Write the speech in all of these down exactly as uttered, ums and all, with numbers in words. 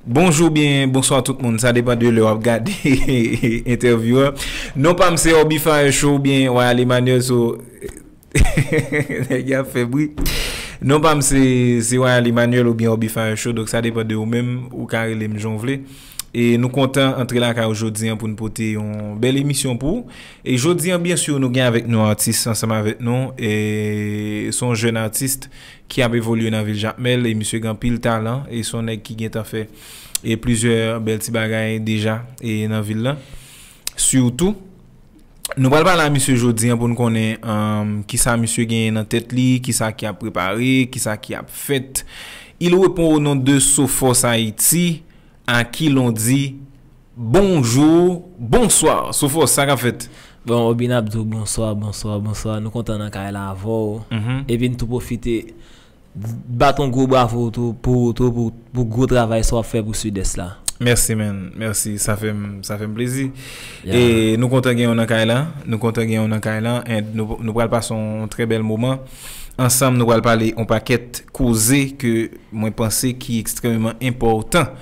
Bonjou oubyen bonswa tout moun, sa depann de lè w ap gade entèvyou an. Non pa m se Oby Fire Show oubyen Royal Emmanuel, so nèg yo ap fè bri. Non pa m se se Royal Emmanuel oubyen Oby Fire Show, donk sa depann de ou menm, ou ka rele m jan w vle. E nou kontan antre lakay ou jodi an pou n pote yon bèl emisyon pou ou. E jodi an, byen si, nou gen avèk nou atis ansanm avèk nou, e se yon jèn atis ki ap evolye nan vil Jakmèl, e misye gen anpil talan, e se yon nèg ki gentan fè e plizyè bèl ti bagay deja e nan vil lan. Sitou, nou pral pale a misye jodi an pou n konnen, um, kisa misye genyen nan tèt li, kisa ki ap prepare, kisa ki ap fèt. Il répond au nom de Sophos Haïti, à qui l'on dit bonjour, bonsoir. Sophos, sa k ap fèt? Bon, Oby, n ap di w bonswa, bonswa, bonswa. Nou kontan nan kay la avè w. Mhm. Epi n tou pwofite bat yon gwo bravo tou, pou ou tou, pou, pou gwo travay sa w ap fè pou Sidès la. Mèsi, man. Mèsi. Sa fè m, sa fè m plezi. Ya. E nou kontan gen w nan kay la. Nou kontan gen w nan kay la. And nou, nou pral pase yon trè bèl moman ansanm. Nou pral pale yon pakèt koze ke mwen panse ki ekstrèmeman enpòtan.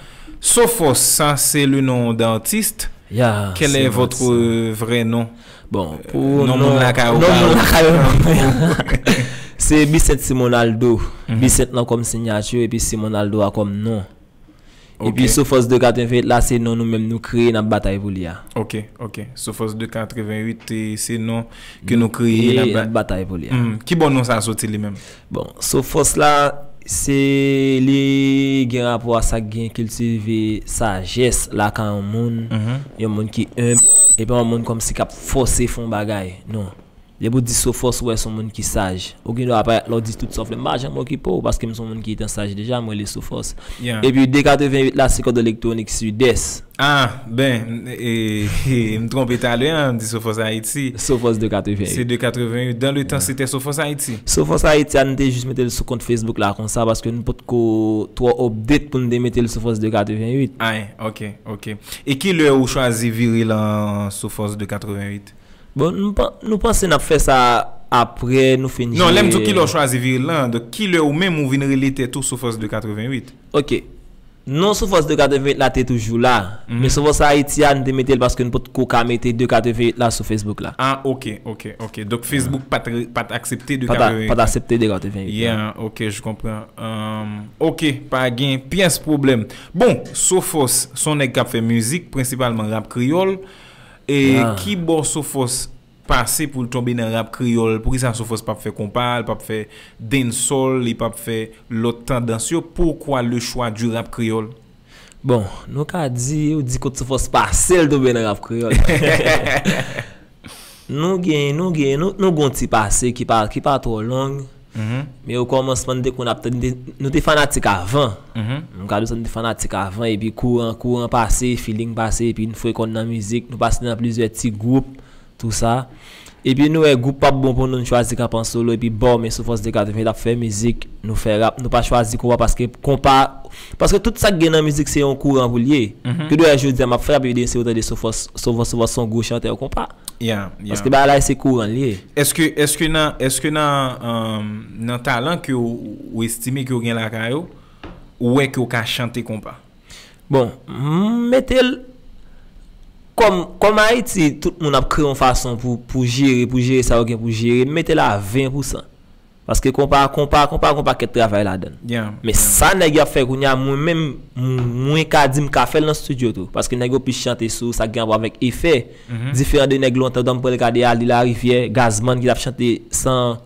Sophos, ça c'est le nom d'artiste. Ya, quel est votre vrai nom? Bon, euh, pou non, non, moun lakay ou non, pa moun ou lakay ou pa mwen. Se Bisent Simonaldo. Mhm. Bisent lan kòm siyati, epi Simonaldo a kòm non. Ok. Epi Sophos de katreventuit la, se non nou menm nou kreye, n ap batay pou li a. Ok, ok. Sophos de katreventuit, e se non ke nou kreye, n ap ba- n ap batay pou li a. Hmm. Ki bò non sa soti li menm? Bon, Sophos la, se li gen rapò a sa k gen kiltive sajès lakay yon moun, mhm, yon moun ki enb, epi yon moun kòmsi k ap fòse fè yon bagay. Non. Lè pou di Sophos, ou wè se yon moun ki saj. Ou gen dwa parèt la, ou di tout sa w vle. M pa janm okipe w, paske m se yon moun ki tan saj deja, m rele Sophos. Yeah. Epi de katreventuit la, se kòd elektwonik Sidès. Ah, ben, e, e, m twonpe talè a, m di Sophos Haïti. Sophos de katreventuit. C'est de quatre-vingt-huit. Dans le temps, c'était Sophos Haïti. Sophos Haïti a, nou te jis mete l sou kont Facebook la konsa, paske nou potko twò update pou nou te mete l Sophos de katreventuit. Ay, ok, ok. E ki lè ou chwazi vire lan Sophos de katreventuit? Bon, nou pa, nou panse n ap fè sa apre nou fin jere. Non, lè m di w ki lè w chwazi vire l lan, donk ki lè ou menm ou vin rele tèt ou Sophos de katreventuit? Ok. Non, Sophos de katreventuit la te toujou la. Mhm. Men Sophos Haïti a, nou te mete l paske nou potko ka mete de katreventuit la sou Facebook la. Ah, ok, ok, ok. Donk Facebook pa t re-, pa t aksepte de katreventuit la. Pa t a-, pa t aksepte de katreventuit la. Yeah, ok, je comprends. Um, ok, pa gen pyès pwoblèm. Bon, Sophos, se yon nèg k ap fè mizik, prensipalman rap kreyòl. E ki bò Sophos pase pou l tonbe nan rap kreyòl? Poukisa Sophos p ap fè konpa, l p ap fè dancehall, li p ap fè lòt tandans yo? Pourquoi le choix du rap créole? Bon, nou ka di, ou di kot Sophos pase l tonbe nan rap kreyòl. Nou gen, nou gen, nou, nou gen yon ti pase ki pa, ki pa twò long. Mhm. Men o kòmansman, nou te konn ap, nou te, nou te fanatik avan. Mhm. M ka di w sa, nou te fanatik avan, epi kouran, kouran pase, feeling pase, epi n frekon nan mizik, nou pase nan plizyè ti gwoup, tou sa. Epi nou wè gwoup p ap bon pou nou, n chwazi kanpe an solo, epi bò, men Sophos de katreventuit ap fè mizik, nou fè rap, nou pa chwazi konpa, paske konpa, paske tout sa k gen nan mizik se yon kouran pou l ye. Mhm. Ke dwè jodi a m ap fè rap, epi demen se ou tande Sophos, Sophos, Sophos se yon gwo chantè konpa. Yeah, yeah. Paske bagay la se kouran l ye. Èske, èske nan, èske nan, um, nan talan ke w, ou estime ke w gen lakay ou, ou wè ke w ka chante konpa? Bon, m mete l kòm, kòm Ayiti, tout moun ap kreye yon fason pou, pou jere, pou jere sa yo gen pou jere, m mete l a ven pousan. Paske konpa, konpa, konpa, gon pakèt travay ladan l. Yeah, yeah. Men sa nèg yo ap fè kounye a, mwen menm, m-, mwen ka di m ka fè l nan estidyo tou. Paske nèg yo plis chante sou sa k gen rapò avèk efè. Mhm. Diferan de nèg lontan, tan m pran le ka de Ali Larivière, Gazman ki t ap chante san,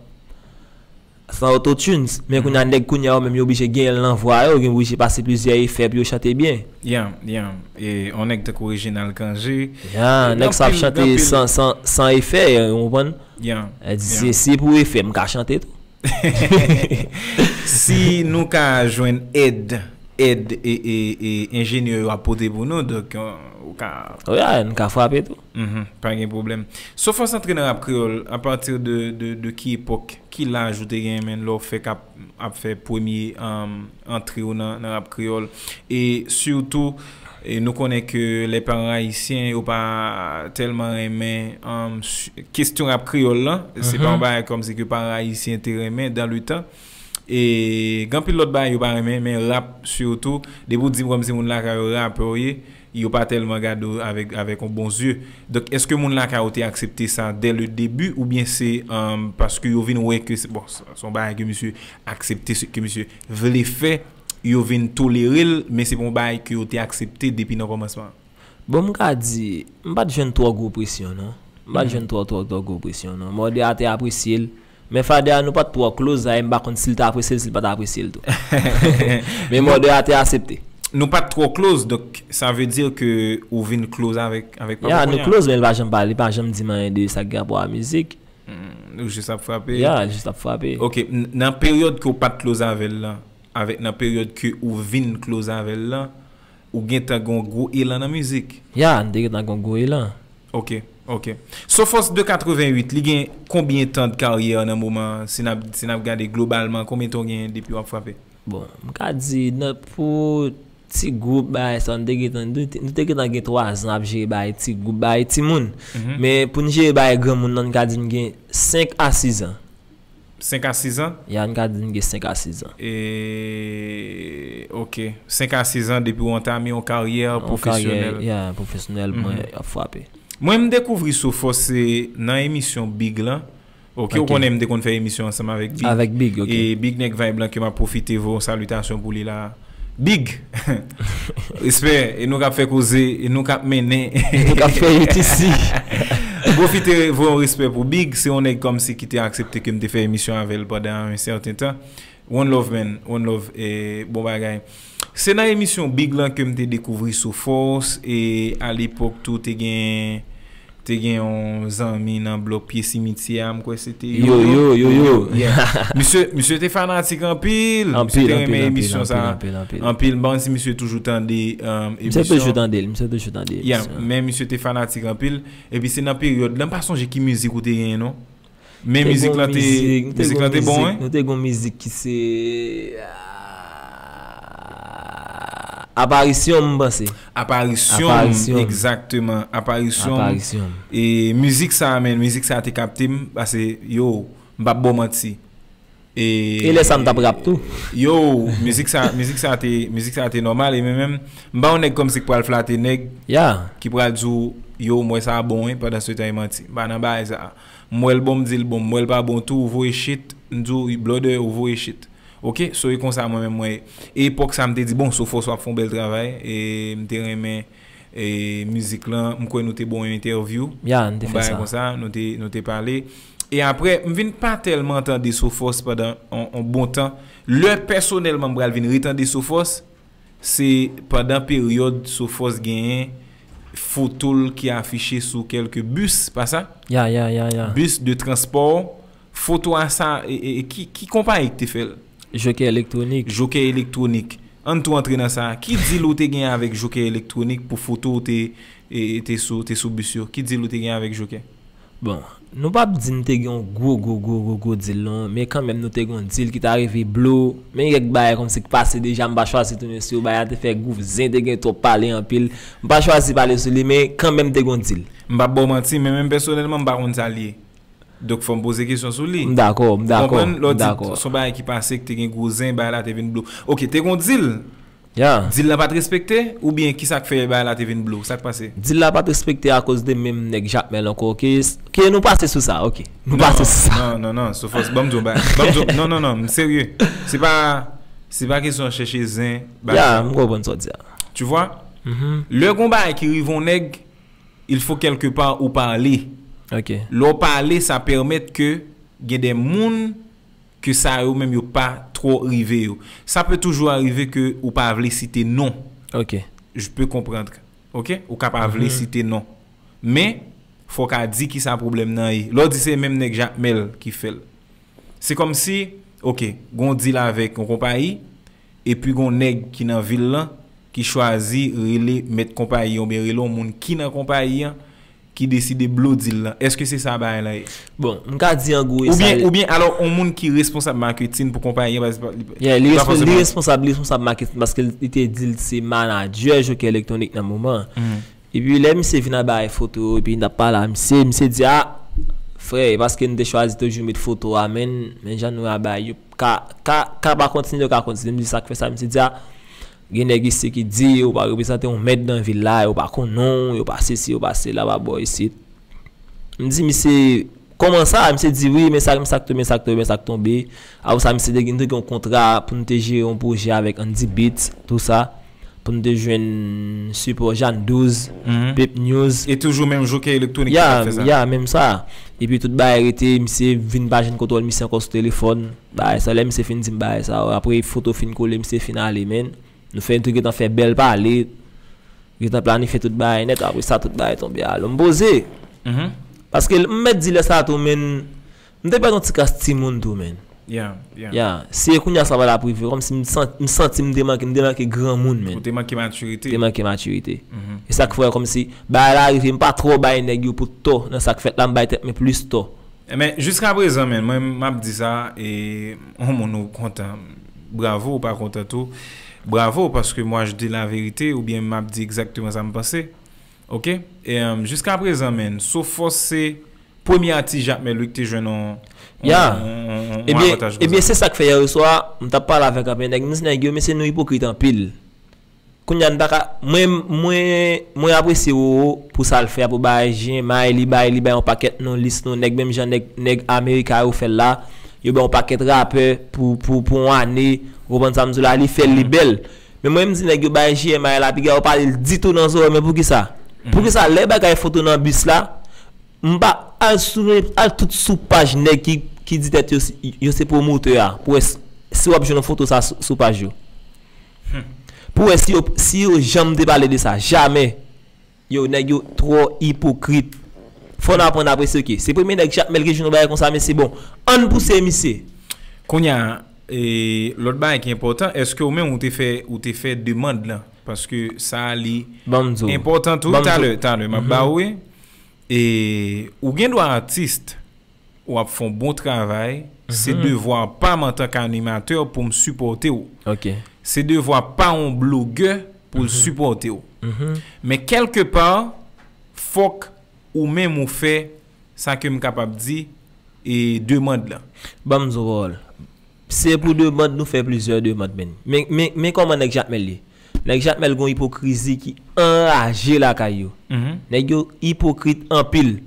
san autotunes. Men kounye a, nèg kounye a yo menm yo oblije genyen l nan vwa yo, yo oblije pase plizyè efè pou yo chante byen. Yeah, yeah. E yon nèg tankou Reginald Cangé. Yeah, nèg sa ap chante san, san, san efè, ou konprann? Yeah, yeah. Li di, se, se pou efè, m ka chante tou. Si nou ka jwenn èd, èd e, e, e enjenyè yo ap pote pou nou, donk, euh, ou ka... Wi, a, n ka frape tou. Mhm, pa gen pwoblèm. Sophos antre nan rap kreyòl apati de, de, de ki epòk, ki laj ou te genyen, menm lè w fèk ap, ap fè premye, um, antre w nan, nan rap kreyòl? E sitou, e nou konnen ke les parents haïtiens, yo pa tèlman renmen, um, s-, kesyon rap kreyòl lan. Se pa yon bagay kòmsi ke paran ayisyen te renmen dans le temps. E gen anpil lòt bagay yo pa renmen, men rap sitou, depi w di m kòmsi moun lakay ou rapè w ye, yo pa tèlman gade w avèk, avèk yon bon zye. Donk, èske moun lakay ou te aksepte sa dès le début, oubyen se, um, paske yo vin wè ke se, bon, se yon bagay ke misye aksepte, se ke misye vle fè, yo vin tolere l, men se pa yon bagay ke yo te aksepte depi nan kòmansman? Bon, m ka di, m pa t jwenn twò gwo presyon, non. M pa t jwenn twò, twò, twò gwo presyon, non. Mòde a te apresye l. Men Fada a, nou pa t twò close, a, e m pa konn si l t apresye l, si l pa t apresye l tou. Men Mòde a te aksepte. Nou pa t twò close, donk sa vle di ke ou vin close avèk, avèk Papa Ponya. Ya, nou close, men l pa janm pale, li pa janm di m anyen de sa ki gen rapò a mizik. Hmm, ou jis ap frape. Ya, l jis ap frape. Ok, n- nan peryòd ke w pa t close avè l lan, avèk nan peryòd ke ou vin close avè l lan, ou gentan gen yon gwo elan nan mizik. Ya, m te gentan gen yon gwo elan. Ok, ok. Sofòs de katrevenwit, li gen konbyen tan de karyè nan moman an? Si n ap, si n ap gade globalman, konbyen tan w genyen depi w ap frape? Bon, m ka di, nan, pou ti gwoup bagay sa, nou te gentan, nou te, nou te gentan gen twa zan ap jere bagay ti gwoup, bagay timoun. Mhm. Men pou n jere bagay granmoun nan, n ka di n gen senk a sis zan. Senk a sis zan? Ya, n ka di n gen senk a sis zan. E, ok. Senk a sis zan depi w antame yon karyè pwofesyonèl. Yon karyè, ya, pwofesyonèl, mwen, ap frape. Mwen, m dekouvri Sofòs se nan emisyon Big lan. Ok, ou konnen m te konn fè emisyon ansanm avèk Big. Avèk Big, ok. E Big Nèg Vibe lan ke m ap pwofite voye yon salitasyon pou li la. Big! Respè, e nou k ap fè koze, e nou k ap mennen. Nou k ap fè it isi. M pwofite voye yon respè pou Big, se yon nèg kòmsi ki te aksepte ke m te fè emisyon avè l pandan yon sèten tan. One love, man. One love, e bon bagay. Se nan emisyon Big lan ke m te dekouvri Sofòs, e alepòk tou te gen, te gen yon zanmi nan blòk pye simityè a, m kwè se te Yoyo. Yoyo, Yoyo. Yeah. Misye, misye te fanatik anpil. Misye te renmen emisyon sa anpil. M pa konn si misye toujou tande, um, emisyon. Misye toujou tande l, misye toujou tande emisyon. Yeah, men misye te fanatik anpil. Epi se nan peryòd la, m pa sonje ki mizik ou te genyen, non. Men mizik lan te, mizik lan te bon, wi. Nou te gon mizik ki se, ah, Aparisyon, m panse. Aparisyon, egzakteman. Aparisyon. Aparisyon. E mizik sa, men, mizik sa te kapte m, paske, yo, m p ap ba w manti. E lè sa m t ap rap tou. Yo, mizik sa, mizik sa te, mizik sa te nòmal, e men menm, m pa yon nèg kòmsi k pral flate nèg, ki pral di w, yo, m wè sa bon, wi, pandan se tan e manti. M pa nan bagay sa. M wè l bon, m di l bon, m wè l pa bon tou, ou voye shit, m di w, brother, ou voye shit. Ok, so e konsa mwen menm mwen ye. E epòk sa m te di, bon, Sofòs w ap fè yon bèl travay, e m te renmen, e mizik lan, m kwè nou te ba w yon entèvyou. Ya, n te fè sa. Yon bagay konsa, nou te, nou te pale. E apre, m vin pa tèlman tande Sofòs pandan yon, yon bon tan. Lè pèsonèlman m pral vin retande Sofòs, se pandan peryòd Sofòs genyen foto l ki afiche sou kèlke bis, pa sa? Ya, ya, ya, ya. Bis de transpò. Foto a sa, e, e, e ki, ki konpayi ki te fè l? Jokè Elektwonik. Jokè Elektwonik. Ann tou antre nan sa. Ki deal ou te gen avèk Jokè Elektwonik pou foto ou te, e, te sou, te sou bis yo? Ki deal ou te gen avèk Jokè? Bon, nou p ap di n te gen yon gwo, gwo, gwo, gwo, gwo deal, non, men kanmenm nou te gen yon deal ki ta rive blow, men kèk bagay kòmsi k pase deja, m pa chwazi tounen sou yo, bagay la te fè gwo zen, te gen twòp pale anpil, m pa chwazi pale sou li, men kanmenm te gen yon deal. M p ap ba w manti, men menm pèsonèlman, m pa konn sa l ye. Donk, fò m poze kesyon sou li. M dakò, m dakò, m dakò. Ou konprann? Lè w di s on bagay ki pase, ki te gen gwo zen, bagay la te vin blow. Ok, te gen yon deal. Ya. Deal la pa t respekte, oubyen kisa k fè bagay la te vin blow? Sa k pase? Deal la pa t respekte akoz de menm nèg Jakmèl ankò. Ke, ke nou pase sou sa, ok. Nou pase sou sa. Non, non, non, non, Sofòs, ban m di w yon bagay. Ban m di w, non, non, non, m serye. Se pa, se pa kesyon chèche zen, bagay. Ya, m konprann sa w di a. Tu vois? Mhm. Lè gon bagay ki rive yon nèg, il faut quelque part ou pale. Ok. Lè w pale, sa pèmèt ke gen de moun ke sa yo menm yo pa twò rive yo. Sa pe toujou arive ke ou pa vle site non. Ok. Je peux comprendre. Ok? Ou ka pa vle site non. Men, fò w ka di kisa pwoblèm nan ye. Lè w di se menm nèg Jakmèl ki fè l. Se kòmsi, ok, gon deal avèk yon konpayi, epi gon nèg ki nan vil lan, ki chwazi rele mèt konpayi an, oubyen rele yon moun ki nan konpayi an, ki deside blow deal lan. Èske se sa bagay la ye? Bon, m ka di an gwo e sa. Oubyen, oubyen, alò, yon moun ki responsab maketin pou konpayi an, pa, pa, li, yeah, li pa respon-, li fòseman responsab, li responsab maketin, paske li te di l se manadjè Jokè Elektwonik nan moman an. Mhm. Epi lè misye vin al bay foto, epi n t ap pale a misye, misye di, a, Frè, e paske nou te chwazi toujou met foto a, men, men jan nou a bay, yo ka, ka, ka pa kontinye, yo ka kontinye. M di sa k fè sa, misye di a, gen nèg isi ki di, ou pa reprezante yon mèd nan vil la, yo pa konn non, yo pa sesi, yo pa sela, pa bò isit. M di, misye, kòman sa? Misye di, wi, men sa, men sa k tonbe, men sa k tonbe, men sa k tonbe. Apre sa, misye te gen, te gen yon kontra pou nou te jere yon pwojè avèk Andy Beats, tou sa. Pou nou te jwenn sipò Jeanne douz, Pep News. E toujou menm Joker Electronic ki t ap fè sa. Ya, menm sa. Epi tout bagay rete, misye vin pa jwenn kontwòl misye ankò sou telefòn. Bagay sa, lè misye fin di m bagay sa, apre foto fin kole, misye fin ale, men. Nou fè, nou te gentan fè bèl pale. Gentan planifye tout bagay nèt, apre sa, tout bagay tonbe alò. M poze. Paske m mèt di lè sa tou, men, m te pèdi yon ti kras timoun tou, men. Ya, ya. Ya, se kounye a sa pral ap rive, kòmsi m san-, m santi m te manke, m te manke granmoun, men. Ou te manke matirite. Te manke matirite. E sa k fè kòmsi, bagay la rive, m pa twò bay nèg yo pou tò, nan sa k fèt la, m bay tèt mwen plis tò. Men, jiska prezan, men, mwen, m ap di sa, e, yon moun ou kontan, bravo, ou pa kontan tou, bravo, paske moi, je dis la vérité, oubyen m ap di egzakteman sa m panse. Oke? E, um, jiska prezan, men, Sofòs se premye atis Jakmèl wi ki te jwenn yon, yon, yon, yon, yon avantaj konsa. Ebyen, se sa k fè yè swa, m t ap pale avèk anpil nèg, m di nèg yo, mesye, nou ipokrit anpil. Kounye a, n pa ka, mwen, mwen, mwen apresye Roro pou sa l fè a, pou bagay J M I, li bay, li bay yon pakèt non, lis non, nèg menm jan nèg, nèg Amerika yo fè l la, yo bay yon pakèt rapè pou, pou, pou yon ane, ou konprann sa m di w la, li fè l, li bèl. Men mwen, m di nèg yo bay J M I la, piga yo pale l ditou nan zòrèy, men poukisa? Poukisa lè bagay foto nan bis la, m pa al sou, al tout sou paj nèg ki, ki di tèt yo, yo se pwomotè a, pou wè si, si w ap jwenn yon foto sa sou, sou paj yo. Pou wè si yo, si yo janm te pale de sa, jamè. Yo, nèg yo twò ipokrit. Fò n aprann apresye, oke. Se premye nèg Jakmèl ki jwenn yon bagay konsa, mesye, bon, ann pouse misye. Kounye a, e, lòt bagay ki enpòtan, èske ou menm ou te fè, ou te fè demann lan? Paske sa li enpòtan tou. Talè, talè, m ap ba ou, wi. E, ou gen dwa atis, w ap fè yon bon travay. Se devwa pa m antanke animatè pou m sipòte w. Se devwa pa yon blogè pou l sipòte w. Men kèlkepa, fòk ou menm ou fè sa ke m kapab di, e, demann lan. Ban m di w pawòl. Se pou demann, nou fè plizyè demann, men. Men, men, men kòman nèg Jakmèl ye? Nèg Jakmèl gon ipokrizi ki anraje lakay yo. Nèg yo ipokrit anpil.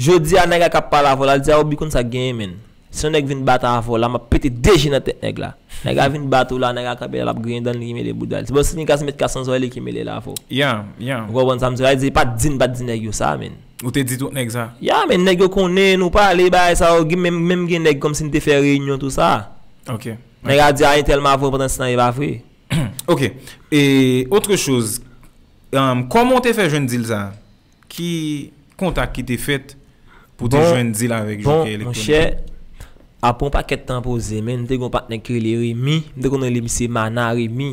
Jodi a, nèg la k ap pale avè w la, l di a, Obi, konn sa k genyen, men. Si yon nèg vin bat avè w la, m ap pete de je nan tèt nèg la. Nèg la vin bat ou la, nèg la kanpe la, l ap griyen dan l, li mele bouda l. Se bon, si nèg la se mèt kat san zòrèy, li ki mele l avè w. Ou konprann sa m di la? Li di, pa t di n, pa t di nèg yo sa, men. Ou te di tout nèg sa? Ya, men nèg yo konnen, nou pale, bagay sa yo, gen menm, menm gen nèg kòmsi n te fè reyinyon, tou sa. Nèg la di, a, entèl m avè w, pandan se tan e pa vre. Ok. E, autre chose, um, kòman w te fè jwenn deal sa? Ki kontak ki te fèt pou te jwenn deal avèk Joker Electronic? Bon, monchè, apre yon pakèt tan poze, men, m te gen yon patnè ki rele Remy, m te konn rele misye Mana Remy.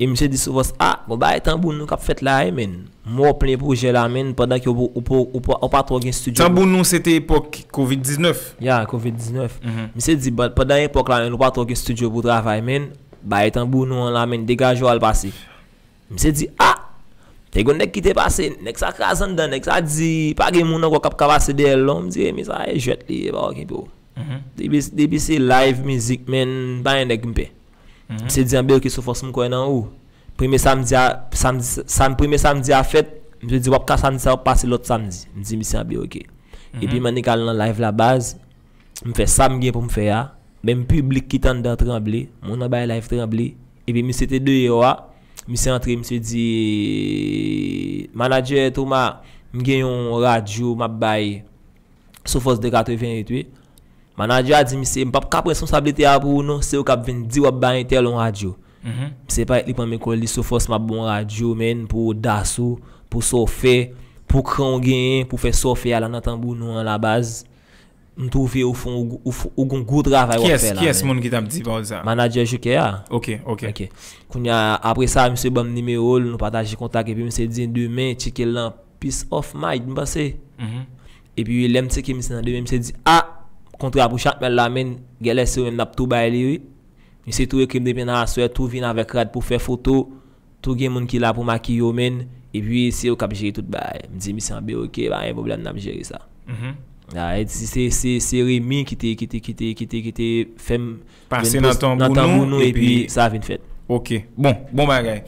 E misye di Sofòs, a, bon, bagay tanbou nou k ap fèt la, e, men. M wè w plen pwojè la, men, pandan ke w, w, w, w, w pa twò gen estidyo. Tanbou nou, se te epòk kovid diznèf. Ya, kovid diznèf. Misye di, pandan epòk la, men, nou pa twò gen estidyo pou travay, men, bay tanbou nou an la, men, degaje w al pase. Misye di, a! Te gon nèg ki te pase, nèg sa kraze anndan, nèg sa di, pa gen moun ankò k ap ka pase dèyè l non. M di, e, men sa e jwèt li ye, pa okipe w. Depi, depi se live mizik, men, pa gen nèg m pè. Misye di, anben, oke, Sofòs, m kwè nan ou. Premye samdi a, samdi, sam-, premye samdi a fèt, misye di, w ap ka samdi sa, w ap pase lòt samdi. M di, misye, anben, oke. Epi m annik al nan live la, baz. M fè sa m gen pou m fè a. Menm piblik ki t anndan tranble, moun nan bay live tranble. Epi misye te deyò a, misye antre, misye di, manadjè Thomas, m gen yon radyo m ap bay Sofòs de katreven uit, wi. Manadjè a di misye, m p ap ka pran responsablite a pou ou non, se ou k ap vin di w ap bay entèl yon radyo. Misye parèt li pran mikwo l, li Sofòs, m ap ba w yon radyo, men, pou odas ou, pou sa w fè, pou kran w genyen, pou fè sa w fè a la nan tanbou nou an la baz. M twouve ou fon, ou, ou, ou gon gwo travay w ap fè la. Kiyès, kiyès moun ki t ap di pawòl sa? Manadjè Joker a. Ok, ok. Ok. Kounye a, apre sa, misye ban m nimewo l, nou pataje kontak, epi misye di, demen, tcheke l nan Peace of Mind, m panse. Epi, lè m tcheke misye nan demen, misye di, a, kontra pou Jakmèl la, men, gèlè se ou menm n ap tou bay li, wi. Misye tou ekri m depi nan aswè, tou vin avèk rad pou fè foto, tou gen moun ki la pou makiye w, men, epi se yo k ap jere tout bagay. M di misye, anben, oke, pa gen pwoblèm, n ap jere sa. Ah, e si se, se, se Remy ki te, ki te, ki te, ki te, ki te fè m pase vin nan post- nan tanbou tanbou nou, nou, epi epi sa vin fèt. Ok. Bon, bon bagay.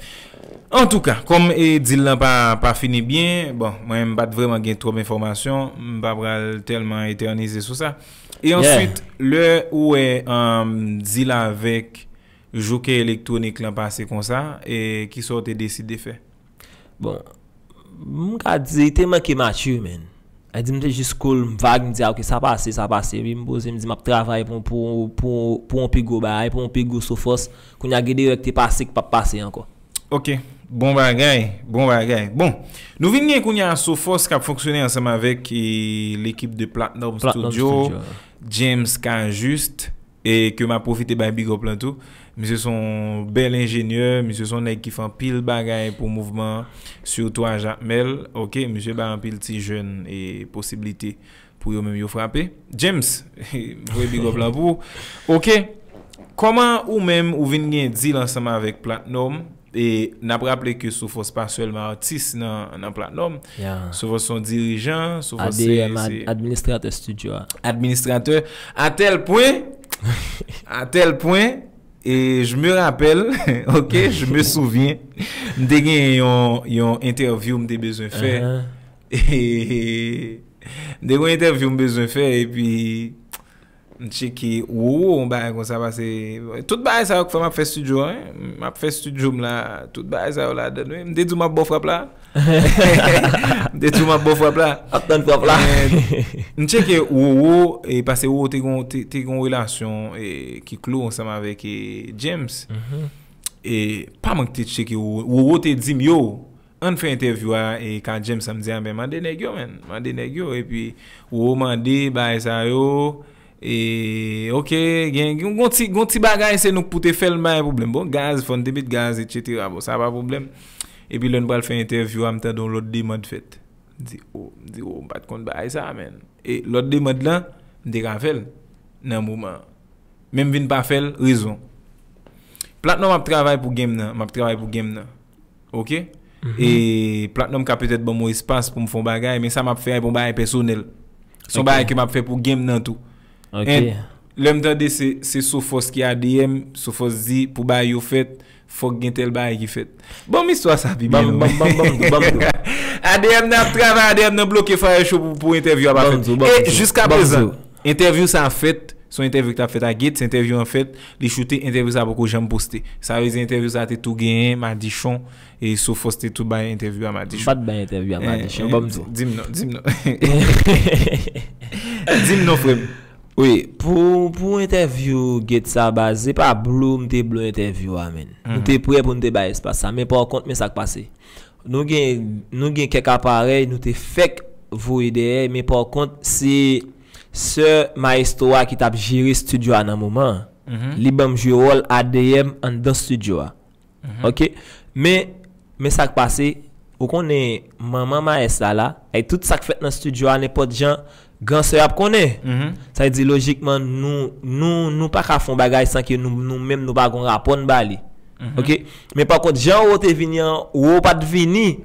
Antouka, kòm e dil lan pa, pa fini byen, bon, mwen m pa t vrèman gen twòp enfòmasyon, m pa pral tèlman etènize sou sa. E Yeah. answit, lè ou wè um, dil avèk Joker Elektwonik lan pase konsa, e kisa w te deside fè? Bon, m ka di, te manke mature, man. A di m te jis cool, m vag, m di, "Ah, ok, sa pase, sa pase." Epi m poze, m di, "M ap travay pou, pou, pou, pou yon pi gwo bagay, pou yon pi gwo Sofòs." Kounye a gen de règ te pase ki p ap pase ankò. Ok, bon bagay, bon bagay. Bon, nou vin gen kounye a Sofòs k ap fonksyone ansanm avèk e, lekip de Platinum Platinum Studio, Studio. James Cajuste, e ke m ap pwofite bay big up lan tou. Misye se yon bèl enjenyè, misye se yon nèg ki fè anpil bagay pou mouvman an, sitou a Jakmèl. Ok, misye bay anpil ti jèn e posiblite pou yo menm yo frape. James, m voye big up lan pou ou. Ok, kòman ou menm ou vin gen dil ansanm avèk Platinum? E n ap raple ke Sofòs pa sèlman atis nan, nan Platinum. Yeah. Sofòs se yon dirijan, Sofòs se, A D M, ad- se administratè studio a. Administratè, à tel point, à tel point, e je me rappelle, ok, je me souviens, m te gen yon, yon entèvyou m te bezwen fè. Uh-huh. E, m te gen yon entèvyou m bezwen fè, epi m tcheke Wowo, yon bagay konsa, pase tout bagay sa yo k fè m ap fè studio, hein. M ap fè studio m la, tout bagay sa yo ladan l, wi. M te di w m ap ba w frap la. M te di w m ap ba w frap la. Ap tann frap la. Men, m tcheke Wowo, e pase Wowo te gon, te, te gon relasyon e, ki klo ansanm avèk e, James. Mhm. E pa mwen ki te tcheke Wowo. Wowo te di m, "Yo, ann fè entèvyou a e ka James." Sa m di, "A, men mande nèg yo, men. Mande nèg yo." Epi Wowo mande, bagay sa yo. E, ok, gen, gen gon ti, gon ti bagay, se nou k pou te fè l, m pa gen pwoblèm. Bon, gaz, fò n te met gaz, etsetera. Bon, sa pa pwoblèm. Epi lè n pral fè entèvyou a, m tande yon lòt demann fèt. M di, o, m di, o, m pa t konn bagay sa, men. E lòt demann lan, m te ka fè l nan moman an. Men m vin pa fè l, rezon. Platinum ap travay pou game nan, m ap travay pou game nan. Ok? Mhm. E Platinum ka petèt ban m yon espas pou m fè yon bagay, men sa m ap fè a, e pa yon bagay pèsonèl. Se yon Ok. bagay ke m ap fè pou game nan tou. Ok. And lè m tande se, se Sofòs ki A D M, Sofòs di pou bagay yo fèt, fòk gen tèl bagay ki fèt. Ban m istwa sa pi byen, Ban m, non. ban m, ban m, ban m tou, ban m tou. A D M nan ap travay, A D M nan bloke Fire Show pou, pou entèvyou a pa Ban m fèt. tou, ban m E tou, jiska ban m prezan, tou. entèvyou sa a fèt, se yon entèvyou ki t ap fèt a Gates, entèvyou an fèt, li choute, entèvyou sa a poko janm poste. Sa vle di entèvyou sa a te tou genyen, Madichon, e Sofòs te tou bay entèvyou a M Madichon. pa t bay entèvyou a Eh, Madichon, eh, ban m di, tou. di m non, di m non. Di m non, frè m. Wi, pou, pou entèvyou Gates sa, baz, se pa blow m te blow entèvyou a, men. Nou Mhm. te prè pou nou te bay espas sa, men pa kont, men sa k pase. Nou gen, nou gen kèk aparèy, nou te fèk voye dèyè, men pa kont, se sè Maestro a ki t ap jere studio a nan moman an. Mhm. Li ban m jwe wòl A D M anndan studio a. Mhm. Ok? Men, men sa k pase, ou konnen manman Maes la la, ak tout sa k fèt nan studio a, nenpòt jan, gran sè ap konnen. Mhm. Sa vle di, lojikman, nou, nou, nou pa ka fè yon bagay san ke nou, nou menm, nou pa gon rapò n ba li. Mhm. Ok? Men pa kont, jan Wowo te vini an, Wowo pa t vini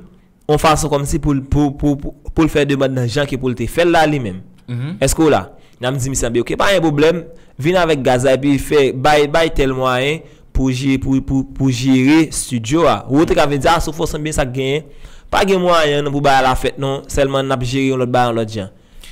yon fason kòmsi pou l, pou, pou, pou, pou l fè demann nan jan ke pou l te fè l la li menm. Mhm. Èske w la? N ap di misye, "Anben, ok, pa gen pwoblèm, vin avèk gaz la epi fè, bay, bay tèl mwayen pou je-, pou, pou, pou jere studio a." Ou te ka vin di, "A, Sofòs, anben sa k genyen, pa gen mwayen non pou bagay la fèt non, sèlman n ap jere yon lòt bagay yon lòt jan."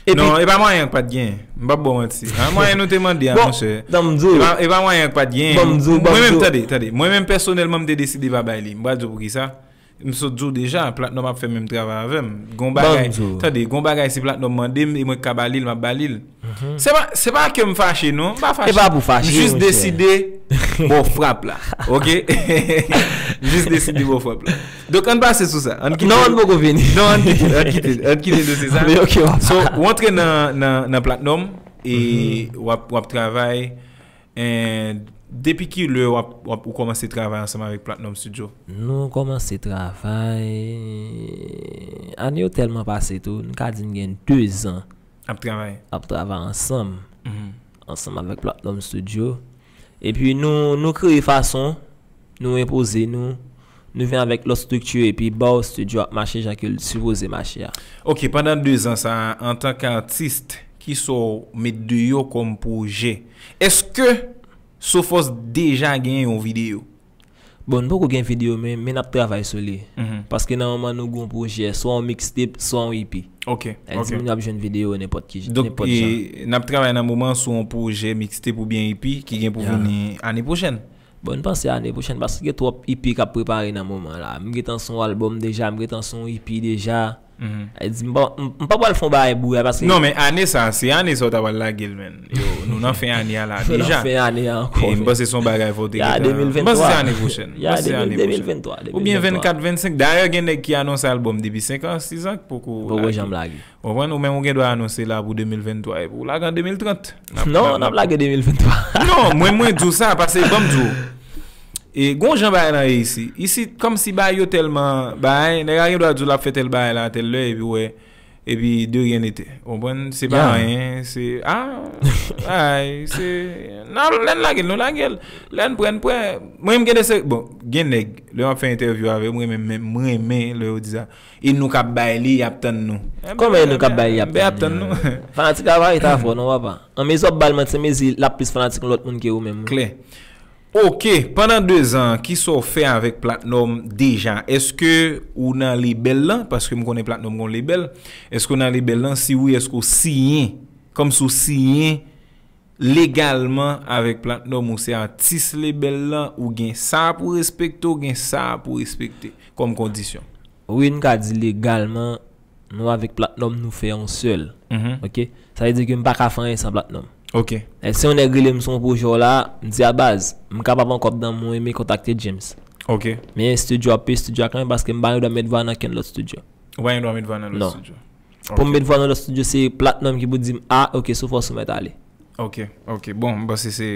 Epi Non, e pa mwayen k pa t genyen. M p ap ba w manti. A, mwayen nou te mande a, Bon, monchè. Ban m di w. E pa, e pa mwayen k pa t genyen. Ban m di w, ban m Mwen menm, di w. tande, tande. Mwen menm, pèsonèlman, m te deside pa bay li. M pral di w poukisa. M sot di w deja, Platinum ap fè menm travay avè m. Gon Ban bagay, m di w. tande, gon bagay si Platinum mande m e mwen k ka ba li l, m ap ba li l. Mhm. Se pa, se pa ke m fache, non. M pa fache. E pa pou fache, M jis monchè. deside, bon, frap la. Ok? M jis deside, bon, frap la. Donk, ann pase sou sa. Ann kite Non, ann poko vini. Non, ann kite, ann kite, ann kite dosye sa. Men ok, w ap So, ou antre nan, nan, nan Platinum e Mhm. w ap, w ap travay. And depi ki lè w ap, w ap, ou kòmanse travay ansanm avèk Platinum Studio? Nou kòmanse travay, ane yo tèlman pase tou, n ka di n gen de zan Ap travay. ap travay ansanm, Mhm. ansanm avèk Platinum Studio. Epi nou, nou kreye fason, nou enpoze nou, nou vin avèk lòt estrikti, epi ba w studio ap mache jan ke l sipoze mache a. Ok, pandan de zan sa a, antanke atis, kisa w met deyò kòm pwojè? Èske Sofòs deja gen yon videyo? Bon, n poko gen videyo, men, men n ap travay sou li. Paske nan moman nou gen yon pwojè, swa yon mixtape, swa yon E P. Ok, Èk di ok. Moun yo ap jwenn videyo nenpòt ki Donk, nenpòt jan. E, n ap travay nan moman sou yon pwojè mixtape oubyen E P ki gen pou Ya. Vini ane pwochèn. Bon, n panse ane pwochèn paske gen twòp E P k ap prepare nan moman la. M gentan sou yon albòm deja, m gentan sou yon E P deja. Èk di m pa m- m pa pral fè yon bagay bouyay paske Non, men ane sa, se ane sa w ta pral lage l, men. Yo, nou nan fen ane a la nou nan deja. Fen ane a ankò. E m panse se yon bagay fò w te Ya, gentan- de mil ventwa. M panse se ane pwochèn. M Ya, panse se ane de mil ventwa, pwochèn. Oubyen de mil ventwa. vennkat, vennsenk. Dayè, gen nèg ki anonse albòm depi senk an, sis an, ki poko Poko lage. Janm lage. Ou konprann? Ou menm ou gen dwa anonse la pou de mil ventwa, epi w lage an de mil trant. N ap- Non, n ap- n ap lage de mil ventwa. Non, mwen, mwen di w sa, paske ban m di w. E gon jan bagay lan ye isi. Isi, kòmsi bagay yo tèlman bagay, nèg la gen dwa di w l ap fè tèl bagay la, tèl lè, epi wè, epi de rien n'était. Ou konprann? Se pa Ya. Anyen, se, ah, ay, se, nan, lè n lage l, nou lage l. Lè n prè, n prè. Mwen, m gen de se, bon, gen nèg, lè m ap fè entèvyou avè yo, m renmen, men, m renmen lè yo di sa. E nou k ap bay li, y ap tann nou. Kòman e nou k ap bay li, y ap Enben, y ap tann tann nou? Nou. Fanatik la pa rete avè w, non, papa. An mezi w ap ba l manti, se mezi l ap plis fanatik yon lòt moun ke ou menm. Klè. Ok, pandan de zan, kisa w fè avèk Platnòm deja? Èske ou nan lebèl lan? Paske m konnen Platnòm gon lebèl. Èske w nan lebèl lan? Si wi, èske w siyen? Kòmsi w siyen legalman avèk Platnòm, ou se atis lebèl lan, ou gen sa pou respekte, ou gen sa pou respekte kòm kondisyon? Wi, n ka di legalman, nou avèk Platnòm, nou fè yon sèl. Mhm. Ok? Sa vle di ke m pa ka fè anyen san Platnòm. Ok. E si yon nèg rele m sou yon pwojè w la, m di a baz, m kapab ankò ap nan mwen, men kontakte James. Ok. Men estidyo ap peye estidyo a kanmenm paske m pa gen dwa met vwa nan kenn lòt estidyo. Ou pa gen dwa met vwa nan lòt Non. estidyo. Pou m met vwa nan lòt estidyo, se Platnòm ki pou di m, ah, ok, Sofòs ou mèt ale. Ok, ok. Bon, m panse se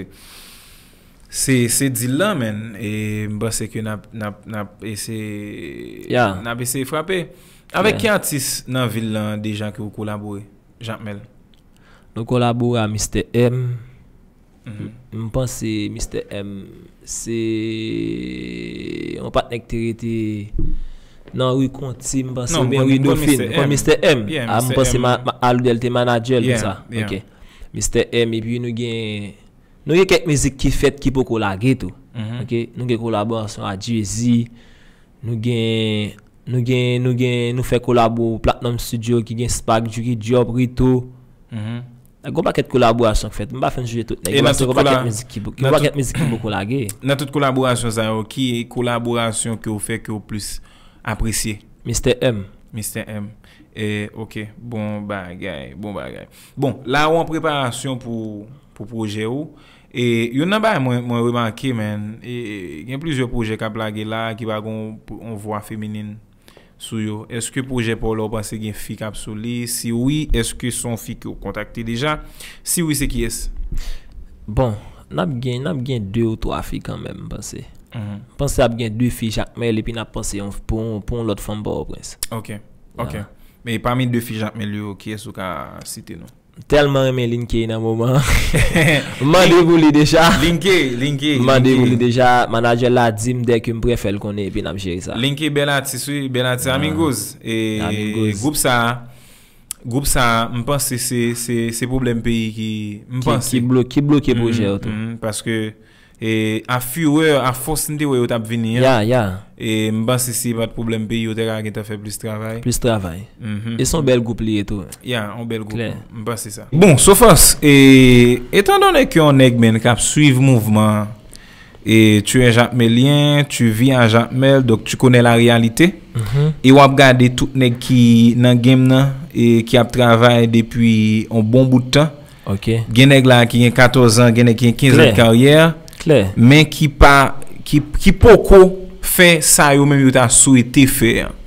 se se deal lan, men. E m panse ke n ap n ap n ap eseye Ya. N ap eseye frape. Avèk Ya. Ki atis nan vil lan deja ke w kolabore? Jakmèl. Nou kolabore a Mister M. Mhm. M panse Mister M se yon patnè ki te rete nan ri Konti, m panse, Non, m oubyen konn- ri m konn Dofin. Mister M konn M. Mister M. Yeah, Ah, m Mister panse M. ma- ma- Aludel te manadjè l, Yeah, sa. Yeah. Ok. Mister M, epi nou gen nou gen kèk mizik ki fèt ki poko lage tou. Mhm. Ok. Nou gen kolaborasyon a Jay-Z. Nou gen nou gen nou gen nou fè kolabo Platinum Studio ki gen Spark, Juki Diop, Rito. Mhm. Gon pakèt kolaborasyon k fèt. M pa fè n jije tout nèg E yo nan paske tout gon pakèt kola- mizik ki gon nan pakèt tout- mizik ki poko lage. Nan tout kolaborasyon sa yo, ki kolaborasyon ke w fè ke w plis apresye? Mister M. Mister M. E, ok, bon bagay, bon bagay. Bon, la ou an preparasyon pou, pou pwojè ou. E youn nan bagay mwen, mwen remake, men, e, gen plizyè pwojè k ap lage la, ki pa gon yon vwa feminin sou yo. Èske pwojè pa w la ou panse gen fi k ap sou li? Si wi, èske se yon fi ke w kontakte deja? Si wi, se kiyès? Bon, n ap gen n ap gen de ou twa fi kanmenm, m panse. Mhm. M panse ap gen de fi Jakmèl epi n ap panse yon, pou, yon- pou yon lòt fanm Pòtoprens. Ok, ok. Ya. Men pami de fi Jakmèl yo, kiyès ou ka site non? Tèlman renmen Linky nan moman. M mande pou li deja. Linky, Linky. M mande pou Linky. Li deja. Manadjè la di m dèke m prè fè l konnen epi n ap jere sa. Linky bèl atis, wi, bèl atis. Ah. Amigos. E Amigos. Gwoup sa, gwoup sa, m panse se, se, se pwoblèm peyi ki, m Ki, panse. Ki, blo, ki bloke pwojè yo tou. Mhm, paske, e, a furè, a fòs n te wè yo t ap vini an, Ya, ya. E m panse si pa t pwoblèm peyi, yo te ka gentan fè plis travay. Plis travay. Mhm. E se yon bèl gwoup li ye tou. Ya, yon bèl gwoup. Klè. M panse sa. Bon, Sofòs, e, étant donné que yon nèg, men, k ap swiv mouvman, e, tu es Jacmelien, tu vis à Jacmel, donc tu connais la réalité, Mhm. E w ap gade tout nèg ki nan game nan, e ki ap travay depi yon bon bout tan. Ok. Gen nèg la ki gen katòz an, gen nèg ki gen kenz an de Klè. karyè, Klè. men ki pa, ki, ki poko fè sa yo menm yo ta swete fè an.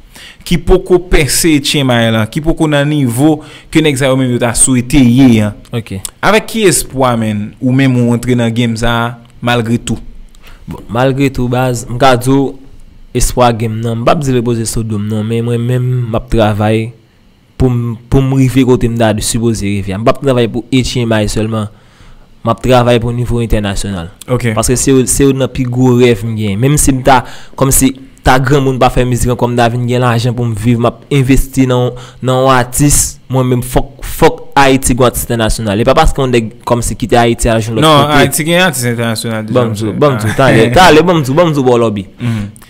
Ki poko pèse etchenmay lan, ki poko nan nivo ke nèg sa yo menm yo ta swete ye an. Ok. Avèk ki espwa, men, ou menm ou antre nan game sa a, malgre tou? Bon, malgre tou, baz, m ka di w, espwa game nan, m p ap di repoze sou do m non, men mwen menm, m ap travay pou m, pou m rive kote m ta sipoze rive a. M p ap travay pou etchenmay sèlman. M ap travay pou nivo entènasyonal. Ok. Paske se yo, se yo nan pi gwo rèv m gen. Menm si m ta, kòmsi ta granmoun pa fè mizik ankò, m ta vin gen lajan pou m viv, m ap envesti nan, nan yon atis, mwen menm fòk, fòk Ayiti gon atis entènasyonal. E pa paske yon nèg kòmsi kite Ayiti al jwenn lòt kote. Non, Ayiti gen atis entènasyonal deja. Ban m di w, ban m di w, talè, talè, ban m di w, ban m di w bò lòbi.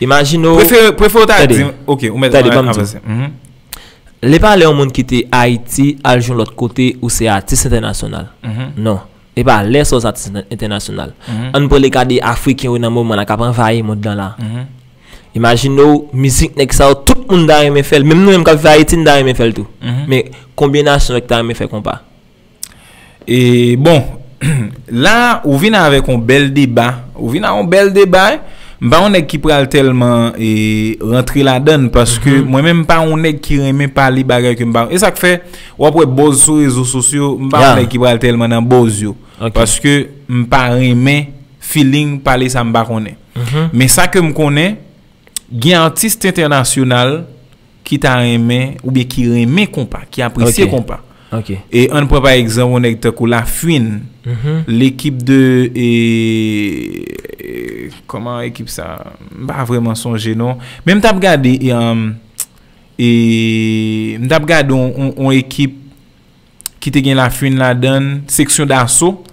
Imajine w. Prefere, prefere w ta di, ok, ou mèt avanse. Lè pa lè yon moun kite Ayiti al jwenn lòt kote ou se atis entènasyonal. Non. E pa lè sa w se atis entè- entènasyonal. Ann pran le ka de Afriken yo nan moman la k ap anvayi mond lan la. Imajine w, mizik nèg sa yo, tout moun ta renmen fè l. Menm nou menm k ap viv Ayiti, n ta renmen fè l tou. Men konbyen nasyon ki ta renmen fè konpa? E bon, la, ou vin avèk yon bèl deba. Ou vin ak yon bèl deba. M pa yon nèg ki pral tèlman e, rantre ladan l, paske mwen menm m pa yon nèg ki renmen pale bagay ke m pa. E sa k fè, w ap wè buzz sou rezo sosyo, m pa yon nèg ki pral tèlman nan buzz yo. Paske m pa renmen feeling pale sa m pa konnen. Men sa ke m konnen, gen atis entènasyonal ki ta renmen, oubyen ki renmen konpa, ki apresye konpa. E ann pran pa egzanp yon nèg tankou Lafouine, lekip de, e, e, kòman ekip sa? M pa vrèman sonje non. Men m t ap gade, e, um, e, m t ap gade yon, yon, yon ekip ki te gen Lafouine ladan l, Section d'Assaut.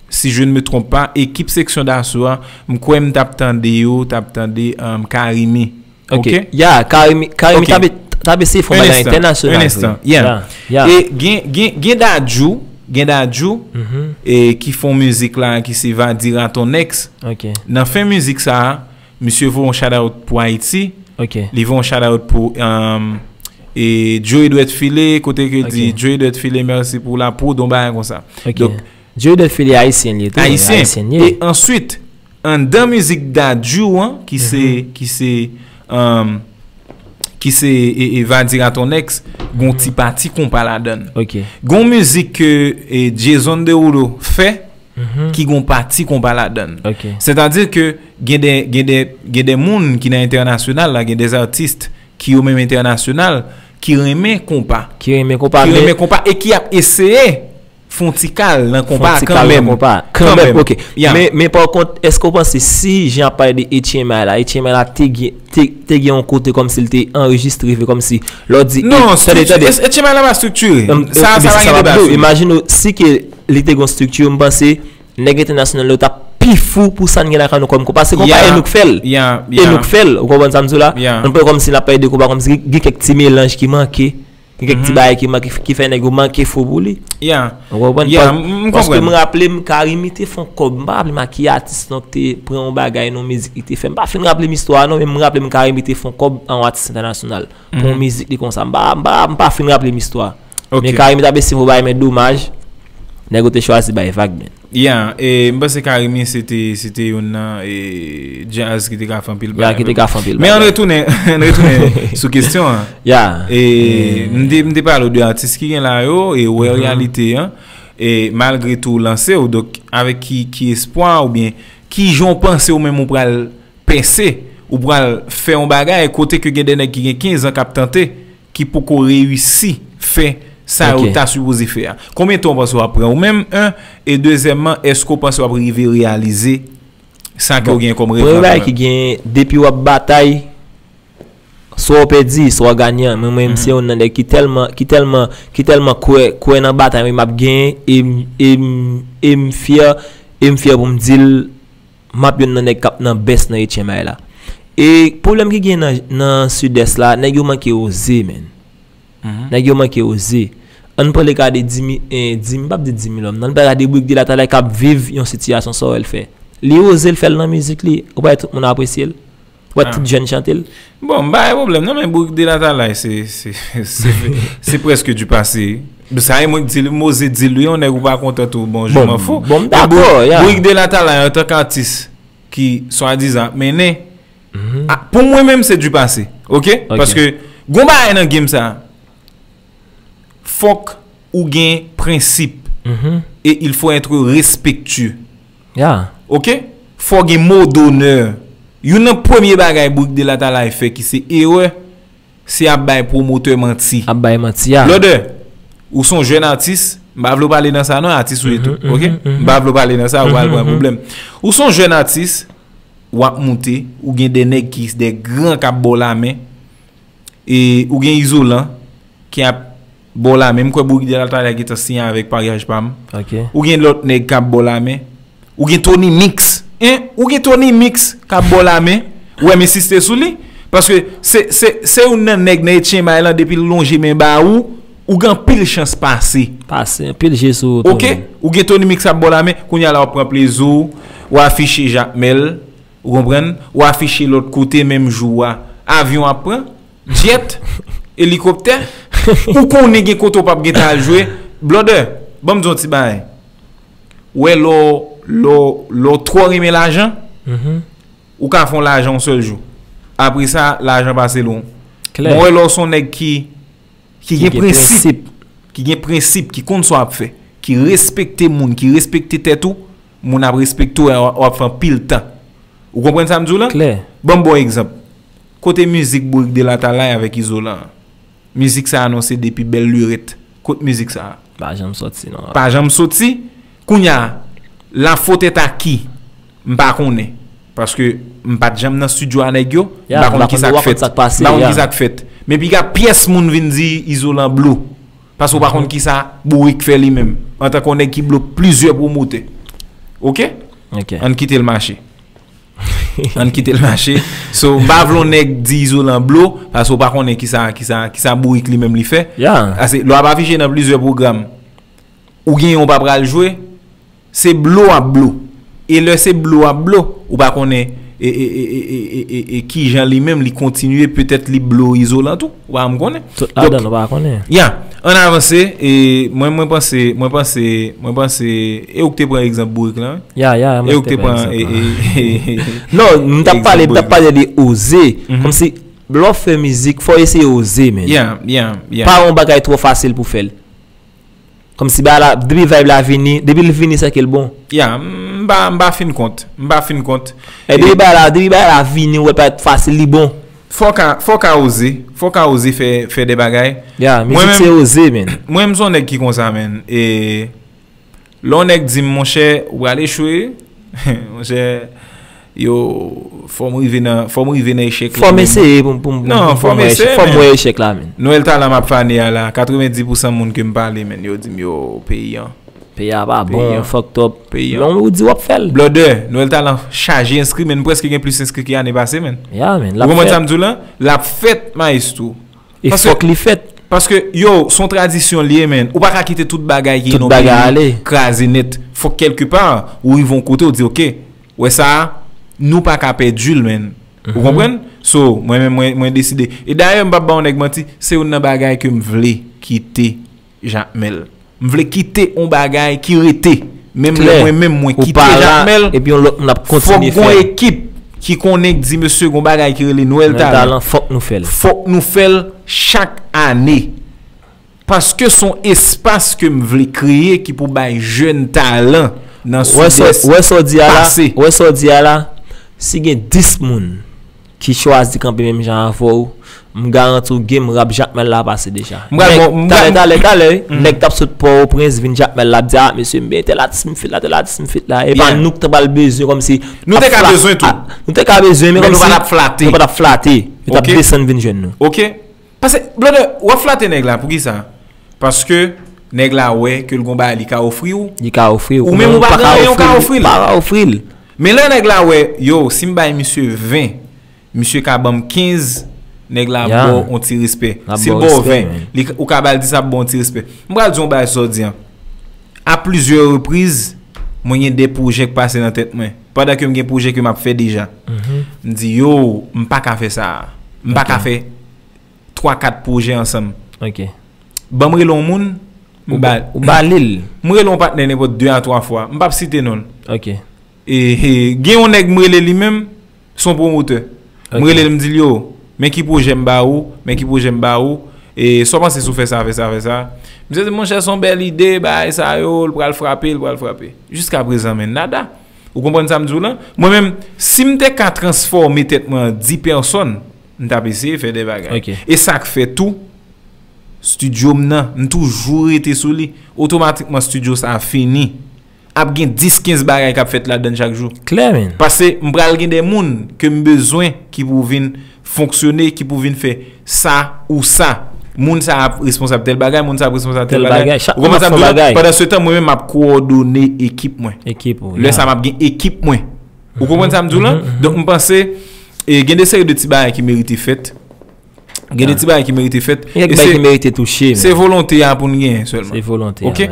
Si je ne me trompe pas, ekip Section d'Assaut a, m kwè m t ap tande yo, t ap tande, um, Carimi. Ok. Ya, Carimi, Carimi t ap, t ap eseye fè yon bagay entènasyonal vre. Ya, ya. E gen, gen, gen Dadju, gen Dadju, e ki fè yon mizik la, ki se Va dire à ton ex. Nan fen mizik sa a, misye voye yon shout out pou Ayiti. Li voye yon shout out pou, um, e Joey Dwet File, kote ke di Joey Dwet File, mèsi pou la prod, yon bagay konsa. Donk, Joey Dwet File ayisyen li ye tou, ayisyen li ye. E answit, anndan mizik Dadju an, ki se, ki se, um, ki se, e, e Va dire à ton ex, gon ti pati konpa ladan l. Gon mizik ke, e, Jason Derulo fè, ki gon pati konpa ladan l. Sètadi ke gen de, gen de, gen de moun ki nan entènasyonal la, gen de atis ki yo menm entènasyonal, ki renmen konpa. Ki renmen konpa, ki renmen konpa e ki ap eseye fè yon ti kal nan konpa kanmenm. Kanmenm, ok. Men, men pa kont, èske w panse si jan ap pale de H M I la, H M I la te gen, te, te gen yon kote kòmsi l te anrejistre vre, kòmsi lè w di. Non, tande, tande. H M I la pa estriktire. Sa, sa pa gen deba sou li. Imajine w, si ke li te gen yon estrikti, m panse nèg entènasyonal yo t ap pi fou pou sa n gen lakay nou kòm konpa. Se konpa e nou k fè l. E nou k fè l. Ou konprann sa m di w la? Nou pran kòmsi n ap pale de konpa, kòmsi gen kèk ti melanj ki manke. Gen kèk ti bagay ki manke, ki fè nèg yo manke fou pou li. Ou konprann? Paske m raple m, Carimi te fè yon kòb. M pa raple m ak ki atis non ki te pran yon bagay nan yon mizik li te fè. M pa fin raple m istwa a non, men m raple m Carimi te fè yon kòb a yon atis entènasyonal. Pou yon mizik li konsa. M pa, m pa, m pa fin raple m istwa. Men Carimi t ap eseye fè yon bagay, men domaj, nèg yo te chwazi bay vag, men. Ya, e m panse Carimi se te, se te youn nan, e, djaz ki te ka fè anpil bagay. Ya, ki te ka fè anpil bagay. Men ann retounen, ann retounen sou kesyon an. Ya. E m te, m te pale w de atis ki gen la yo, e wè reyalite an, e malgre tou w lanse w, donk avèk ki, ki espwa oubyen ki jan w panse w menm ou pral pèse, ou pral fè yon bagay kote ke gen de nèg ki gen kenz an k ap tante, ki poko reyisi fè sa yo ta sipoze fè a. Konbyen tan w panse w ap pran ou menm, en, e dezyèmman, èske w panse w ap rive reyalize sa ke w gen kòm rev la kanmenm? Premye bagay ki gen, depi w ap batay, swa w pèdi, swa w genyen. Men mwen, m se youn nan nèg ki tèlman, ki tèlman, ki tèlman kwè, kwè nan batay mwen m ap genyen, e m, e m, e m fyè, e m fyè pou m di l, m ap youn nan nèg k ap nan best nan H M I la. E pwoblèm ki gen nan, nan Sidès la, nèg yo manke oze, man. Nèg yo manke oze. Ann pale ka de Dimi, eh, Dimi, m p ap di Dimi Lòm, non. Ann pale ka de Brig de Latalay k ap viv yon sitiyasyon, sa w wè l fè. Li oze l fè l nan mizik li. Ou pa wè tout moun apresye l? Ou wè tout jèn chante l? Bon, m pa gen pwoblèm, non, men Brig de Latalay, se, se, se, se prèske du passé. Sa e mwen k di l, m oze di l, wi, yon nèg ou pa kontan tou, bonjou, m an fou. Bon, m dakò, ya. Brig de Latalay, antank atis ki swadizan ap mennen, a, pou mwen menm, se du passé, ok? Paske, gon bagay nan game sa, fòk ou gen prensip. E il faut être respectueux. Ok? Fò gen mo donè. Youn nan premye bagay Brig de Latalay fè ki se erè, se ap bay pwomotè manti. Ap bay manti a. Blòdè, ou se yon jèn atis, m pa vle w pale nan sa non, atis ou ye tou, ok? M pa vle w pale nan sa, ou pral pran pwoblèm. Ou se yon jèn atis, w ap moute, ou gen de nèg ki, de gran k ap ba w lamen, e ou gen Izolan ki ap ba w lamen. M kwè Bourik de la Talè gentan siyen avèk paryaj pa m. Ou gen lòt nèg k ap ba w lamen. Ou gen Tony Mix. Hein? Ou gen Tony Mix k ap ba w lamen. Ou wè m ensiste sou li. Paske se, se, se youn nan nèg nan Etchen Bay lan, depi l lonje men ba ou, ou gen anpil chans pase. Pase anpil je sou ou tou. Ok? Ou gen Tony Mix ap ba w lamen, kounye a la w ap pran plezi w, w afiche Jakmèl, ou konprann? W afiche lòt kote menm jou a. Avyon ap pran, jet, elikoptè, ou konnen gen kote w p ap gen tan al jwe. Blòdè, ban m di w yon ti bagay. Ou wè lè w, lè w, lè w twò renmen lajan, ou ka fè yon lajan yon sèl jou. Apre sa, lajan pase lwen w. Mwen wè lè w se yon nèg ki, ki gen prensip, ki gen prensip, ki konn sa w ap fè, ki respekte moun, ki respekte tèt ou, moun ap respekte w, w ap fè anpil tan. Ou konprann sa m di w lan? Ban m ba w egzanp. Kote mizik Bourik de la Talè avèk Izolan an? Mizik sa anonse depi bèl lurèt. Kot mizik sa a? Pa janm soti, non. Pa janm soti. Kounye a, la faute est à qui? M pa konnen. Paske m pa t janm nan estidyo a nèg yo. M pa konn ki sa k fèt. M pa konn ki sa k fèt. Men piga pyès moun vin di Izolan blo. Paske w pa konn ki sa Bourik fè li menm. Antanke yon nèg ki blo plizyè pwomotè. Ok? Ann kite l mache. Ann kite l mache. So, m pa vle yon nèg di Izolan blo, paske w pa konnen ki sa, ki sa, ki sa Bourik li menm li fè. Paske lè w ap afiche nan plizyè pwogram, ou gen yon w pa pral jwe, se blo w ap blo. E lè se blo w ap blo, ou pa konnen e, e, e, e, e, e, e, e kijan li menm li kontinye, petèt li blo Izolan tou. Ou pa janm konnen. Sot ladan, nou pa konnen. Ya, ann avanse, e mwen, mwen panse, mwen panse, mwen panse, e ou k te pran egzanp Bourik lan, wi? Ya, ya, mwen te pran egzanp lan. Non, m t ap pale, m t ap pale de oze. Kòmsi, lè w fè mizik, fò w eseye oze, men. Ya, ya, ya. Pa yon bagay twò fasil pou fè l. Kòmsi bagay la, depi vibe la vini, depi l vini, sèke l bon. Ya, m pa, m pa fin kont. M pa fin kont. E depi bagay la, depi bagay la vini, ou wè l pa t fasil, li bon. Fò w ka, fò w ka oze. Fò w ka oze fè, fè de bagay. Ya, mizik se oze, men. Mwen, m se yon nèg ki konsa, men. E lè yon nèg di m, monchè, ou pral echwe, monchè, yo, fò m rive nan, fò m rive nan echèk la. Fò m eseye pou m, pou m, pou m, pou m wè echèk la, men. Nwèl Talan m ap fane a la, katrevenndis pousan moun ke m pale, men, yo di m yo peyi an. Peyi a pa bon, fucked up. Peyi an. Men ou di w ap fè l. Blòdè, Nwèl Talan chaje enskri, men, m prèske gen plis enskri ke ane pase, men. Ya, men, l ap fèt. Ou konprann sa m di w lan? L ap fèt, maestro. E fòk li fèt. Paske, yo, se yon tradisyon li ye, men. Ou pa ka kite tout bagay ki nan yon peyi kraze nèt. Fòk kèlke pa, ou rive yon kote, ou di, oke, wè sa a, nou pa ka pèdi l, men. Ou konprann? So, mwen menm, mwen, mwen deside. E dayè, m p ap ba yon nèg manti, se youn nan bagay ke m vle kite Jakmèl. M vle kite yon bagay ki rete. Menm lè mwen menm mwen kite Jakmèl, epi yon lòt moun ap kontinye fè. Fòk gon ekip ki konnen k di, mesye, gon bagay ki rele Nwèl Talan. Nwèl Talan, fòk nou fè l. Fòk nou fè l chak ane. Paske se yon espas ke m vle kreye ki pou bay jèn talan nan Sidès pase. Wè sa w di a la, wè sa w di a la, si gen dis moun ki chwazi kanpe menm jan avè w, m garanti w game rap Jakmèl la pase deja. M pral bon, m pral talè, talè, talè, wi. Nèg k ap sot Pòtoprens vin Jakmèl la ap di, a, mesye, m benyen tèl atis m feat la, tèl atis m feat la. E pa nou ki t ap bezwen kòmsi. Nou te ka bezwen tou. Nou te ka bezwen, men kòmsi nou pa t ap flate. Nou pa t ap flate. Yo t ap desann vin jwenn nou. Ok. Paske, blòdè, w ap flate nèg la, poukisa? Paske nèg la wè ke l gon bagay li ka ofri w. Li ka ofri w. Ou menm ou pa gen anyen, ou ka ofri l. Pa ka ofri l. Men lè nèg la wè, yo, si m bay misye ven, misye ka ban m kenz, nèg la ba w yon ti respè. Si l ba w ven, li, ou ka ba l dis, l ap ba w yon ti respè. M pral di w yon bagay sa w di an. A plizyè repriz, mwen gen de pwojè k pase nan tèt mwen. Pandan ke m gen pwojè ke m ap fè deja. M di, yo, m pa ka fè sa a. M pa ka fè twa, kat pwojè ansanm. Ok. Ban m rele yon moun, m ba, ou ba li l. M rele yon patnè nenpòt de a twa fwa. M p ap site non l. Ok. E, e, gen yon nèg m rele li menm, se yon pwomotè. M rele l, m di l, yo, men ki pwojè m ba ou, men ki pwojè m ba ou. E sa w panse si w fè sa, fè sa, fè sa? Misye di, monchè, se yon bèl ide, bagay sa yo, l pral frape, l pral frape. Jiskaprezan, men nada. Ou konprann sa m di w lan? Mwen menm, si m te ka transfòme tèt mwen an di pèsòn, m t ap eseye fè de bagay. Ok. E sa k fè tou, estidyo m nan, m toujou rete sou li. Otomatikman, estidyo sa a fini. Ap gen dis, kenz bagay k ap fèt ladan l chak jou. Klè, men. Paske m pral gen de moun ke m bezwen ki pou vin fonksyone, ki pou vin fè sa ou sa. Moun sa ap responsab tèl bagay, moun sa ap responsab tèl bagay. Ou konprann sa m di w la? Pandan se tan, mwen menm, m ap kowòdone ekip mwen. Ekip ou, lè sa, m ap gen ekip mwen. Ou konprann sa m di w la? Donk, m panse, e, gen de seri de ti bagay ki merite fèt. Gen de ti bagay ki merite fèt. Gen de bagay ki merite touche, se volonte a pou n genyen sèlman. Se volonte a.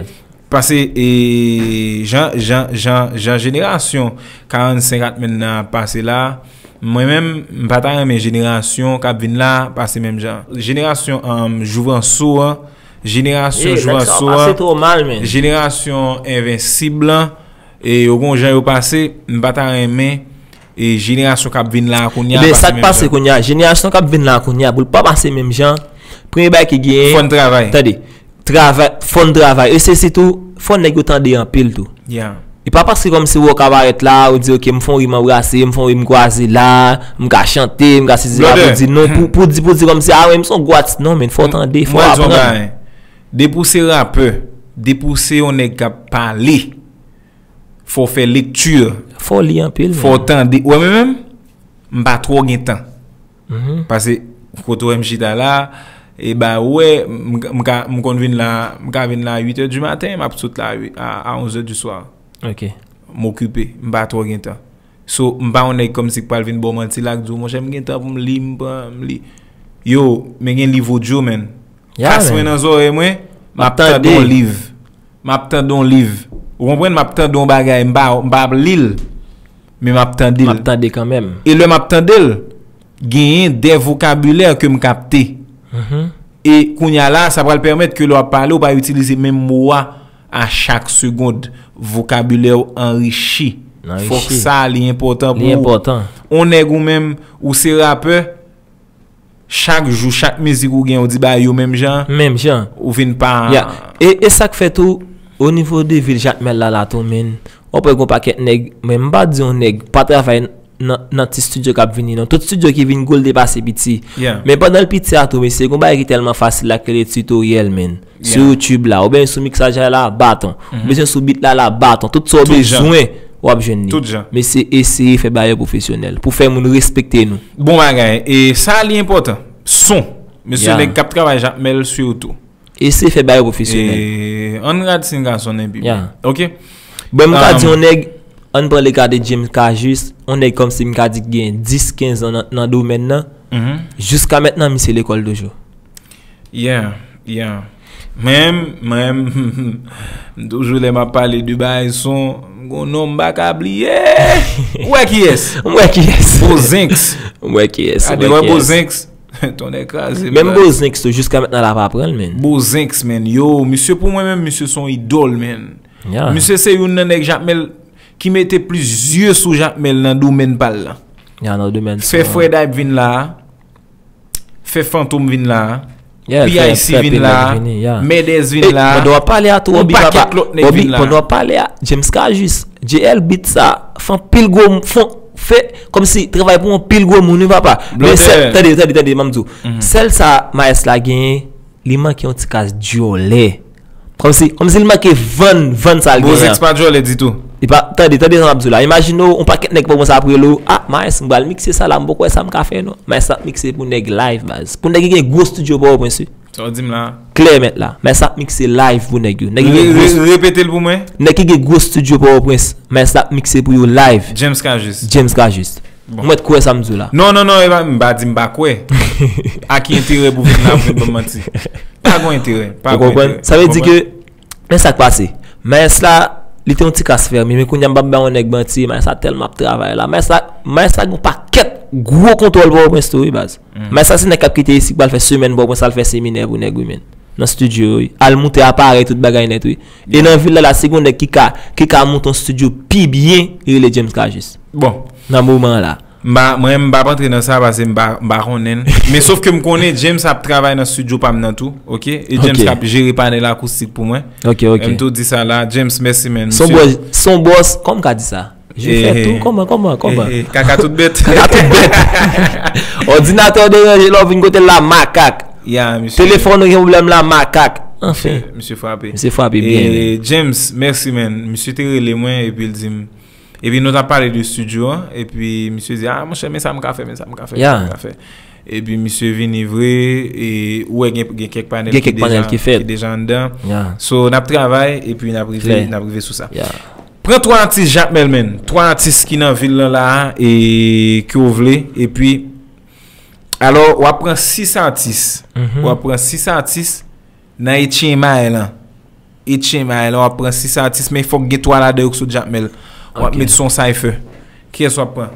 Pase, e, jan, jan, jan, jan jenerasyon karannsenk ak menm nan ap pase la, mwen menm, m pa ta renmen jenerasyon k ap vin la pase menm jan. Jenerasyon, um, Jouvanso an, jenerasyon Jouvanso an, jenerasyon Envensib lan, e yo gon jan yo pase, m pa ta renmen, e jenerasyon k ap vin la kounye a pase menm jan. Sa k pase kounye a, jenerasyon k ap vin la kounye a, pou l pa pase menm jan, premye bagay ki genyen, fò n travay. Tande, travay, fò n travay. E se sitou, fò nèg yo tande anpil tou. E pa paske kòmsi wè w ka parèt la, ou di, "Ok, m fè yon rim anbrase, m fè yon rim kwaze la, m ka chante, m ka sezi la," pou di non, pou, pou di, pou di kòmsi, "Ah, wi, m se yon gwo atis." Non, men fò w tande, fò w aprann. Depi w se rapè, depi w se yon nèg k ap pale, fò w fè lekti. Fò w li anpil, fò w tande. Ou wè mwen menm, m pa twò gen tan. Pase kote w wè m chita la, e ba ou wè, m, m ka, m konn vin la, m ka vin la uit è di maten, m ap sot la a, a onz è di swa. M okipe, m pa twò gen tan. So, m pa yon nèg kòmsi k pral vin ba w manti la, k di w, "Monchè, m gen tan pou m li, m pran, m li." Yo, men gen liv odyo, menn. Kas mwen nan zòrèy mwen, m ap tande yon liv. M ap tande yon liv. Ou konprann? M ap tande yon bagay. M pa, m pa ap li l, men m ap tande l. M ap tande kanmenm. E lè m ap tande l, genyen de vokabilè ke m kapte. E kounye a la, sa pral pèmèt ke lè w ap pale, ou pa itilize menm mo a a chak segond. Vokabilè w anrichi. Fòk sa, li enpòtan pou ou. Yon nèg ou menm, ou se rapè, chak jou, chak mizik ou gen, ou di bagay yo menm jan. Menm jan. Ou vin pa. E, e sa k fè tou, o nivo de vil Jakmèl la, la tou, men, w ap wè gon pakèt nèg, men m pa di yon nèg pa travay nan, nan ti estidyo k ap vini, non. Tout estidyo ki vin gwo, l te pase piti. Men pandan l piti a tou, mesye, gon bagay ki tèlman fasil la, ki rele titoryèl, men. Sou YouTube la, oubyen sou miksaj la, baton. Oubyen sou beat la, la, baton. Tout sa w bezwen, w ap jwenn li. Men se eseye fè bagay yo pwofesyonèl, pou fè moun respekte nou. Bon bagay. E sa, li enpòtan. Son. Mesye, nèg k ap travay Jakmèl, sitou. Eseye fè bagay yo pwofesyonèl. E, ann gad si n ka sonnen pi byen. Ok? Bon, m ka di yon nèg, ann pran le ka de James Cajuste, yon nèg kòmsi m ka di ki gen dis, kenz an nan, nan domèn nan. Jiska mentnan, misye lekòl toujou. Yeah, yeah. Mwen, mwen, m toujou lè m ap pale de bagay son, m gon non m pa ka bliye. Ou wè kiyès? M wè kiyès. Bozinks. M wè kiyès, m wè kiyès. Bozinks. Tonnè kraze. Menm Bozinks tou, jiska mentnan l ap aprann, men. Bozinks, men. Yo, misye pou mwen menm, misye se yon idòl, men. Misye se youn nan nèg Jakmèl ki mete plis zye sou Jakmèl nan domèn pa l lan. Fè Fred Hype vin la a. Fè Fantom vin la a. P I C vin la a. Mendez vin la a. Pandan w ap pale a tou, Robbie, papa, Robbie, pandan w ap pale a, James Cajuste, J L Beat sa, fè anpil gwo, fè, fè kòmsi travay pou anpil gwo moun, wi, papa. Men sèl, tande, tande, tande, m ap di w. Sèl sa Maes la genyen, li manke yon ti kas djòlè. Kòmsi, kòmsi li manke vann, vann sa l genyen an. Bozinks pa djòlè ditou. Li pa, tande, tande sa m ap di w la. Imajine w, yon pakèt nèg pran sa ap rele w, "Ah, Maes, m pral mikse sa la, m poko wè sa m ka fè non." Maes ap mikse pou nèg live, baz. Pou nèg ki gen gwo estidyo Pòtoprens, wi. Sa w di m la? Klè mèt la. Maes ap mikse live pou nèg yo. Nèg ki gen gwo, repete l pou mwen. Nèg ki gen gwo estidyo Pòtoprens, Maes ap mikse pou yo live. James Cajuste. James Cajuste. Bon. Ou mèt kwè sa m di w la. Non, non, non, e pa, m pa di m pa kwè. A ki enterè pou vin la pou vin ban m manti? Pa gon enterè. Pa gon enterè. Ou konprann? Sa vle di ke, men sa k pase. Maes la, li te yon ti kas fèmen, men kounye a m p ap ba yon nèg manti, Maes la tèlman ap travay la. Maes la, Maes la gen yon pakèt gwo kontwòl Pòtoprens tou, wi, baz. Maes la se nèg k ap kite isit, k pral fè semèn Pòtoprens, al fè seminè pou nèg, wi, men. Nan estidyo yo, wi. Al moute aparèy, tout bagay nèt, wi. E nan vil la, la, si gon nèg ki ka, ki ka moute yon estidyo pi byen, li rele James Cajuste. Bon. Nan moman an la. M pa, mwen, m p ap antre nan sa, pase m pa, m pa konnen l. Men sòf ke m konnen James ap travay nan estidyo pa m nan tou, ok? E James k ap jere panèl akoustik pou mwen. Ok, ok. M tou di sa la, James, mèsi, man. Son bòs, son bòs, kòman m ka di sa? Je fè tou, kòman, kòman, kòman? Kaka tout bèt. Kaka tout bèt. Òdinatè w deranje lè w vin kote l la, makak. Ya, misye. Telefòn ou gen pwoblèm la, makak. Anfen. Misye, misye frape. Misye frape byen, men. James, mèsi, man. Misye te rele mwen, epi l di m, epi nou t ap pale de estidyo an, epi misye di, "Ah, monchè, men sa m ka fè, men sa m ka fè, men sa m ka fè." Epi misye vini vre, e ou wè gen, gen kèk panèl Gen ki kèk panèl deja, ki fèt. ki deja anndan. Yeah. So, n ap travay, epi n ap rive, Klè. n ap rive sou sa. Yeah. Pran twa atis Jakmèl, menn. Twa atis ki nan vil lan la a, e ke w vle. Epi, alò, w ap pran sis atis. Mhm. W ap pran sis atis nan H M I lan. H M I lan, w ap pran sis atis, men fòk gen twa ladan yo ki sot Jakmèl. W ap Ok. met son cypher. Kiyès w ap pran?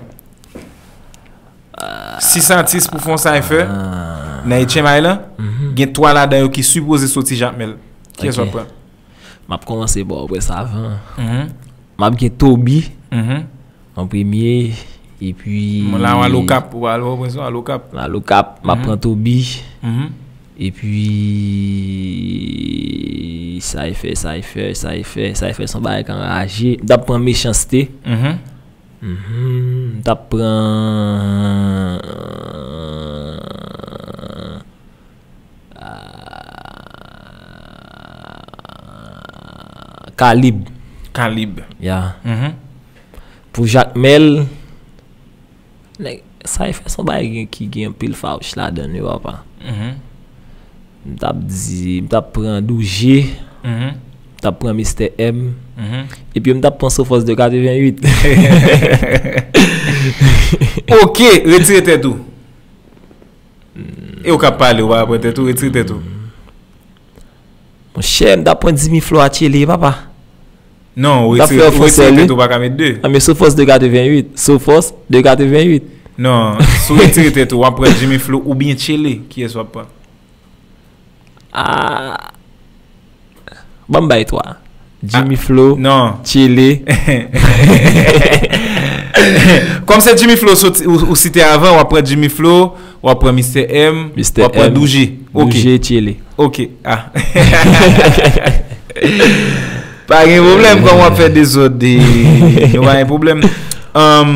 Sis atis pou fon cypher Ah. nan H M I lan. Mhm. Gen twa ladan yo ki sipoze soti Jakmèl. Kiyès w Ok. ap pran? M ap kòmanse ba w prens avan. Mhm. M ap gen Toby Mhm. an premye. Epi. Bon, la, w al Okap. W al, w al Okap. M al Okap. M ap Mhm. pran Toby. Mhm. Epi. Cypher, cypher, cypher, cypher, son bagay k anraje. M t ap pran Mechanste. Mhm. Mhm. M t ap pran. Ah, Kalib. Kalib. Ya. Mhm. Pou Jakmèl, nèg, cypher son bagay gen, ki gen anpil fawouch ladan l, wi, papa. Mhm. M t ap di, m t ap pran Douje, Mhm. m t ap pran Mister M, Mhm. epi m t ap pran Sofòs de katreventuit. Ok, retire tèt ou. E ou k ap pale, ou pa pran tèt ou, retire tèt ou. Monchè, m t ap pran Jimmy Flow a Tchele, papa. Non, ou M t ap retire, fè ou fò retire sèl, tèt wi. Ou pa ka met de. Ah, men Sofòs de katreventuit. Sofòs de katreventuit. Non, si w retire tèt ou, w ap pran Jimmy Flow oubyen Tchele. Kiyès w ap pran? Ah. Ban m bay twa. Jimmy Flow, Non. Tchele. Kòm se Jimmy Flow soti, ou, ou site avan, w ap pran Jimmy Flow, w ap pran Mister M, Mister w ap pran M, Douje. Ok. Douje, Tchele. Ok. Ah. Pa gen pwoblèm, kòm w ap fè dezòd, de, nou pa gen pwoblèm. Um,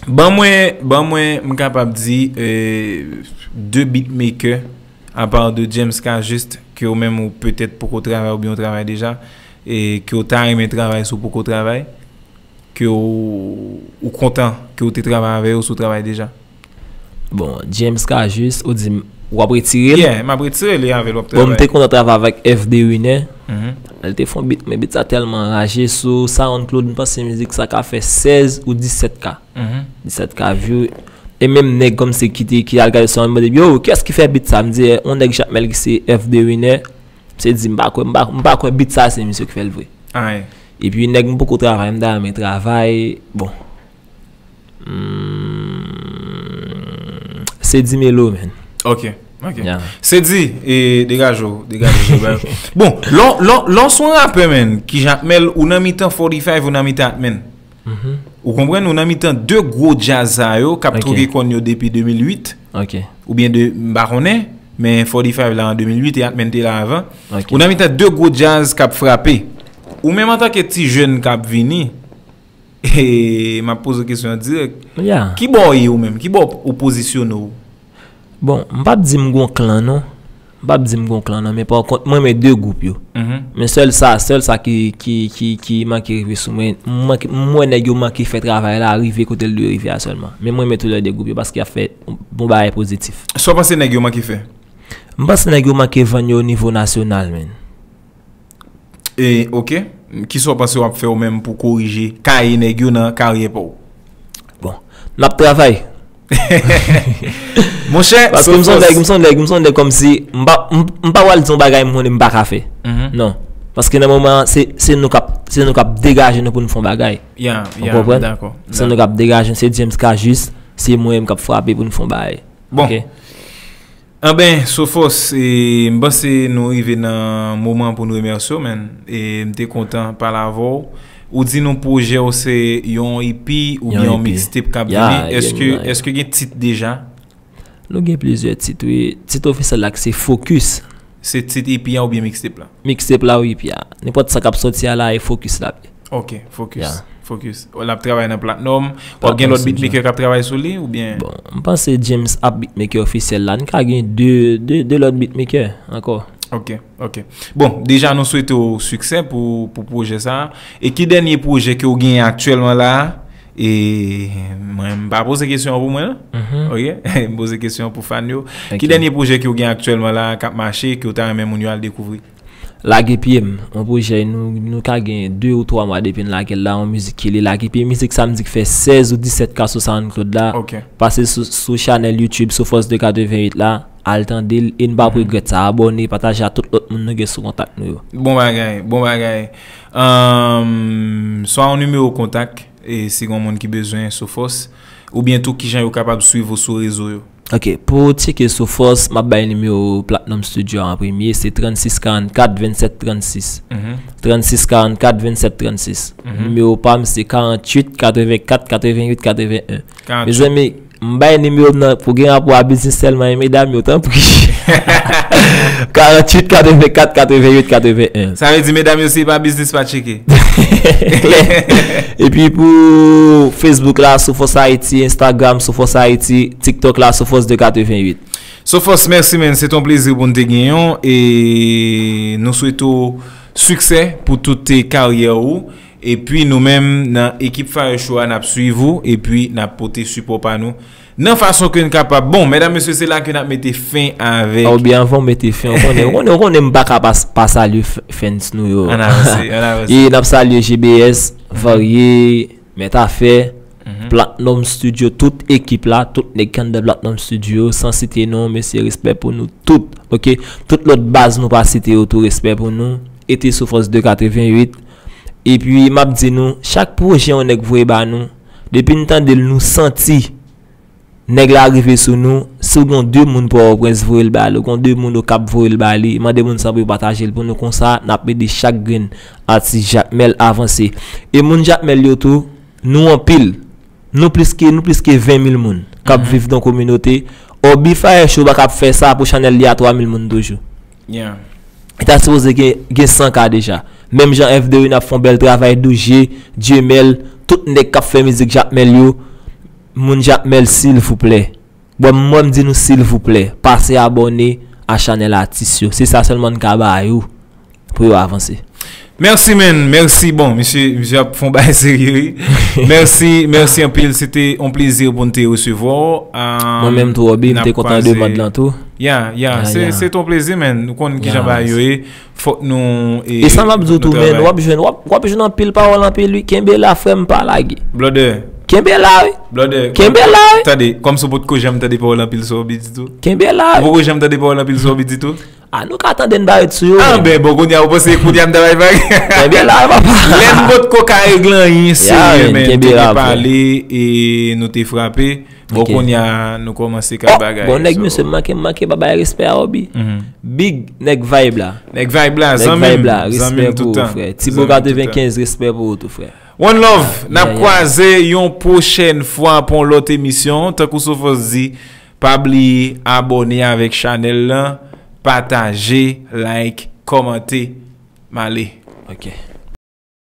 ban mwen, ban mwen, m kapab di, euh, de beatmaker, apa de James Cajuste, ke ou menm ou petèt poko travay oubyen ou travay deja, e ke ou ta renmen travay si w poko travay, ke ou, ou kontan ke ou te travay avè yo si w travay deja. Bon, James Cajuste, ou di m, w ap retire l? Yeah, m ap retire li avè l w ap Bon, m travay. te kontan travay avèk F D Winner. Mhm. Li te fè yon beat, men beat sa tèlman raje sou SoundCloud, m panse mizik sa ka fè sèz ou disèt K. Mhm. Disèt K view. E menm nèg kòmsi ki te, ki al gade sou, mande, yo, kiyès ki fè beat sa? M di, yon nèg Jakmèl ki se F D Winner. Misye di, m pa kwè, m pa, m pa kwè beat sa se misye ki fè l vre. Ay. Epi nèg m poko travay, m ta renmen travay. Bon. Hmm, se Dimelo, man. Ok, ok. Yeah. Se di, e, degaje w, degaje w. Bon, lò, lò, lò s on rapè, man, ki Jakmèl, ou nan mitan forty-five, ou nan mitan Atman. Mhm. Ou konprann, ou nan mitan de gwo djaz sa yo, k ap Ok. twoke kòn yo depi de mil uit, Ok. oubyen de, m pa konnen, men forty-five la an de mil uit, e Atman te la avan. Ok. Ou nan mitan de gwo djaz k ap frape. Ou menm antanke ti jèn k ap vini, e, m ap poze w kesyon an dirèk. Yeah. Ki bò w ye ou menm? Ki bò ou pozisyone w? Bon, m p ap di m gon klan non. M p ap di m gon klan non, men pa kont, mwen renmen de gwoup yo. Mhm. Men sèl sa, sèl sa ki, ki, ki, ki manke rive sou mwen, m manke, m wè nèg yo manke fè travay la rive kote l dwe rive a sèlman. Men mwen renmen tou lè de gwoup yo paske y ap fè bon bagay pozitif. Sa w panse nèg yo manke fè? M panse nèg yo manke vann yo o nivo nasyonal, man. E, ok. Kisa w panse w ap fè ou menm pou korije kaye nèg yo nan karyè pa w? Bon, n ap travay. Monchè, Paske m son Sofòs. nèg, m son nèg, m son nèg kòmsi m pa, m, m pa pral di yon bagay m konnen m pa ka fè. Mhm. Non. Paske nan moman an, se, se nou k ap, se nou k ap degaje nou pou n fè yon bagay. Ya, Ou ya, konprann? dakò. Se nou k ap degaje, se James Cajuste, se mwen menm k ap frape pou n fè yon bagay. Bon. Ok? Anben, Sofòs, e, m panse nou rive nan moman pou n remèsye w, man. E m te kontan pale avè w. Ou di nou pwojè w se yon E P oubyen Yon yon E P. mixtape k ap Ya, vini. Èske, gen, èske gen tit deja? Nou gen plizyè tit, wi. Tit ofisyèl la ki se Focus. Se tit E P a oubyen mixtape la? Mixtape la, wi, E P a. Nenpòt sa k ap sòti a la, e Focus la. Ok, Focus. Ya. Focus. L ap travay nan Platinum. W ap gen Platinum lòt Studio. Beatmaker k ap travay sou li oubyen? Bon, m panse James ap beatmaker ofisyèl la. N ka gen de, de, de lòt beatmaker ankò. Ok, ok. Bon, deja nou swete w siksè pou, pou pwojè sa a. E ki dènye pwojè ke w genyen aktyèlman la a? E mwen, m pa poze kesyon an pou mwen, non. Ok? M poze kesyon an pou fan yo. Ki dènye pwojè ke w gen aktyèlman la, k ap mache, ke w ta renmen moun yo al dekouvri? Lage Pye M, yon pwojè nou, nou ka gen de ou twa mwa depi n lage l la, yon mizik ki rele Lage Pye M. Mizik sa m di k fè sèz ou disèt K sou SoundCloud la. Pase sou, sou chanèl YouTube Sofòs de katreven uit la, al tande l e n p ap regrèt sa. Abòne, pataje a tout lòt moun nou gen sou kontak nou yo. Bon bagay, bon bagay. Ahn, swa yon nimewo kontak, e si gen moun ki bezwen Sofòs, oubyen tou kijan yo kapab swiv ou sou rezo yo. Ok, pou tcheke Sofòs, m ap bay nimewo Platinum Studio an premye, se trannsis karannkat vennsèt trannsis. Trannsis karannkat vennsèt trannsis. Nimewo pa m se karanntuit katrevenkat katreventuit katreven en. Mezanmi, m bay nimewo m nan pou gen rapò a biznis sèlman, e medam yo, tanpri. Karanntuit katrevenkat katreventuit katreven en. Sa vle di, medam yo, si e pa biznis, pa tcheke. Epi pou Facebook la, Sofòs Ayiti, Instagram, Sofòs Ayiti, TikTok la, Sofòs de katreven uit. Sofòs, mèsi, men. Se t on plezi pou n te genyen w. E nou swete w siksè pou tout, e, karyè ou. Epi nou menm, nan ekip Fire Show a, n ap swiv ou. Epi n ap pote sipò pa nou nan fason ke n kapab. Bon, medam, mesye, se la ke n ap mete fen avèk. Oubyen anvan w mete fen, ou konnen, ou konnen, ou konnen m pa ka pa, pa salye f-, fans nou yo. Ann avanse, ann avanse. E n ap salye G B S, Varye, Mèt Afè, Platinum Studio, tout ekip la, tout nèg k anndan Platinum Studio, san site non, mesye, respè pou nou tout, ok? Tout lòt baz nou pa site yo tou, respè pou nou. E te Sofòs de katreven uit. Epi, m ap di nou, chak pwojè yon nèg voye ba nou, depi n tande l, nou santi nèg la rive sou nou, si w gen de moun Pòtoprens, voye l ba li, w gen de moun Okap, voye l ba li, mande moun sa pou yo pataje l pou nou, konsa, n ap ede chak grenn atis Jakmèl avanse. E moun Jakmèl yo tou, nou anpil. Nou plis ke, nou plis ke ven mil moun k ap viv nan kominote. Obi Fire Show pa ka ap fè sa pou chanèl li a twa mil moun toujou. Li ta sipoze gen, gen san K deja. Menm jan F de Win ap fè yon bèl travay, Douje, Dieumerle, tout nèg k ap fè mizik Jakmèl yo, moun Jakmèl, silvouplè. Bon, mwen, m di nou, silvouplè, pase abòne a chanèl atis yo. Se sa sèlman n ka ba yo pou yo avanse. Mèsi, men. Mèsi. Bon, misye, misye ap fè yon bagay serye, wi. Mèsi, mèsi anpil. Se te yon plezi pou n te resevwa w. Mwen menm tou, Obi, m te kontan demann lan tou. Ya, ya, se, se te yon plezi, men. Nou konn kijan bagay yo ye. Fòk nou, e, e sa m ap di w tou, men, w ap jwenn, w ap, w ap jwenn anpil pawòl anpil, wi. Kenbe la, frè m, pa lage. Blòdè. Kenbe la, wi. Blòdè. Kenbe la, wi. Tande, kòmsi w potko janm tande pawòl anpil sou Obi ditou. Kenbe la, wi. Ou poko janm tande pawòl anpil sou Obi ditou? A, nou ka tande n parèt sou yo, men. A, ben, bon, kounye a, ou panse kounye a m ta bay vag? Kenbe la, wi, papa. Lè n potko ka regle anyen serye, men, kenbe la, pale, e nou te frape. Bon, kounye a, nou kòmanse kay bagay. Bon, nèg, mesye, m manke, m manke pa bay respè a Obi. Big, nèg Vibe la. Nèg Vibe la, zanmi m, zanmi m toutan. Ti Bo katrevenkenz, respè pou ou tou, frè. One love, n ap kwaze yon pwochèn fwa pou yon lòt emisyon. Tankou Sofòs di, pa bliye abòne avèk chanèl lan, pataje, like, kòmante. M ale. Ok.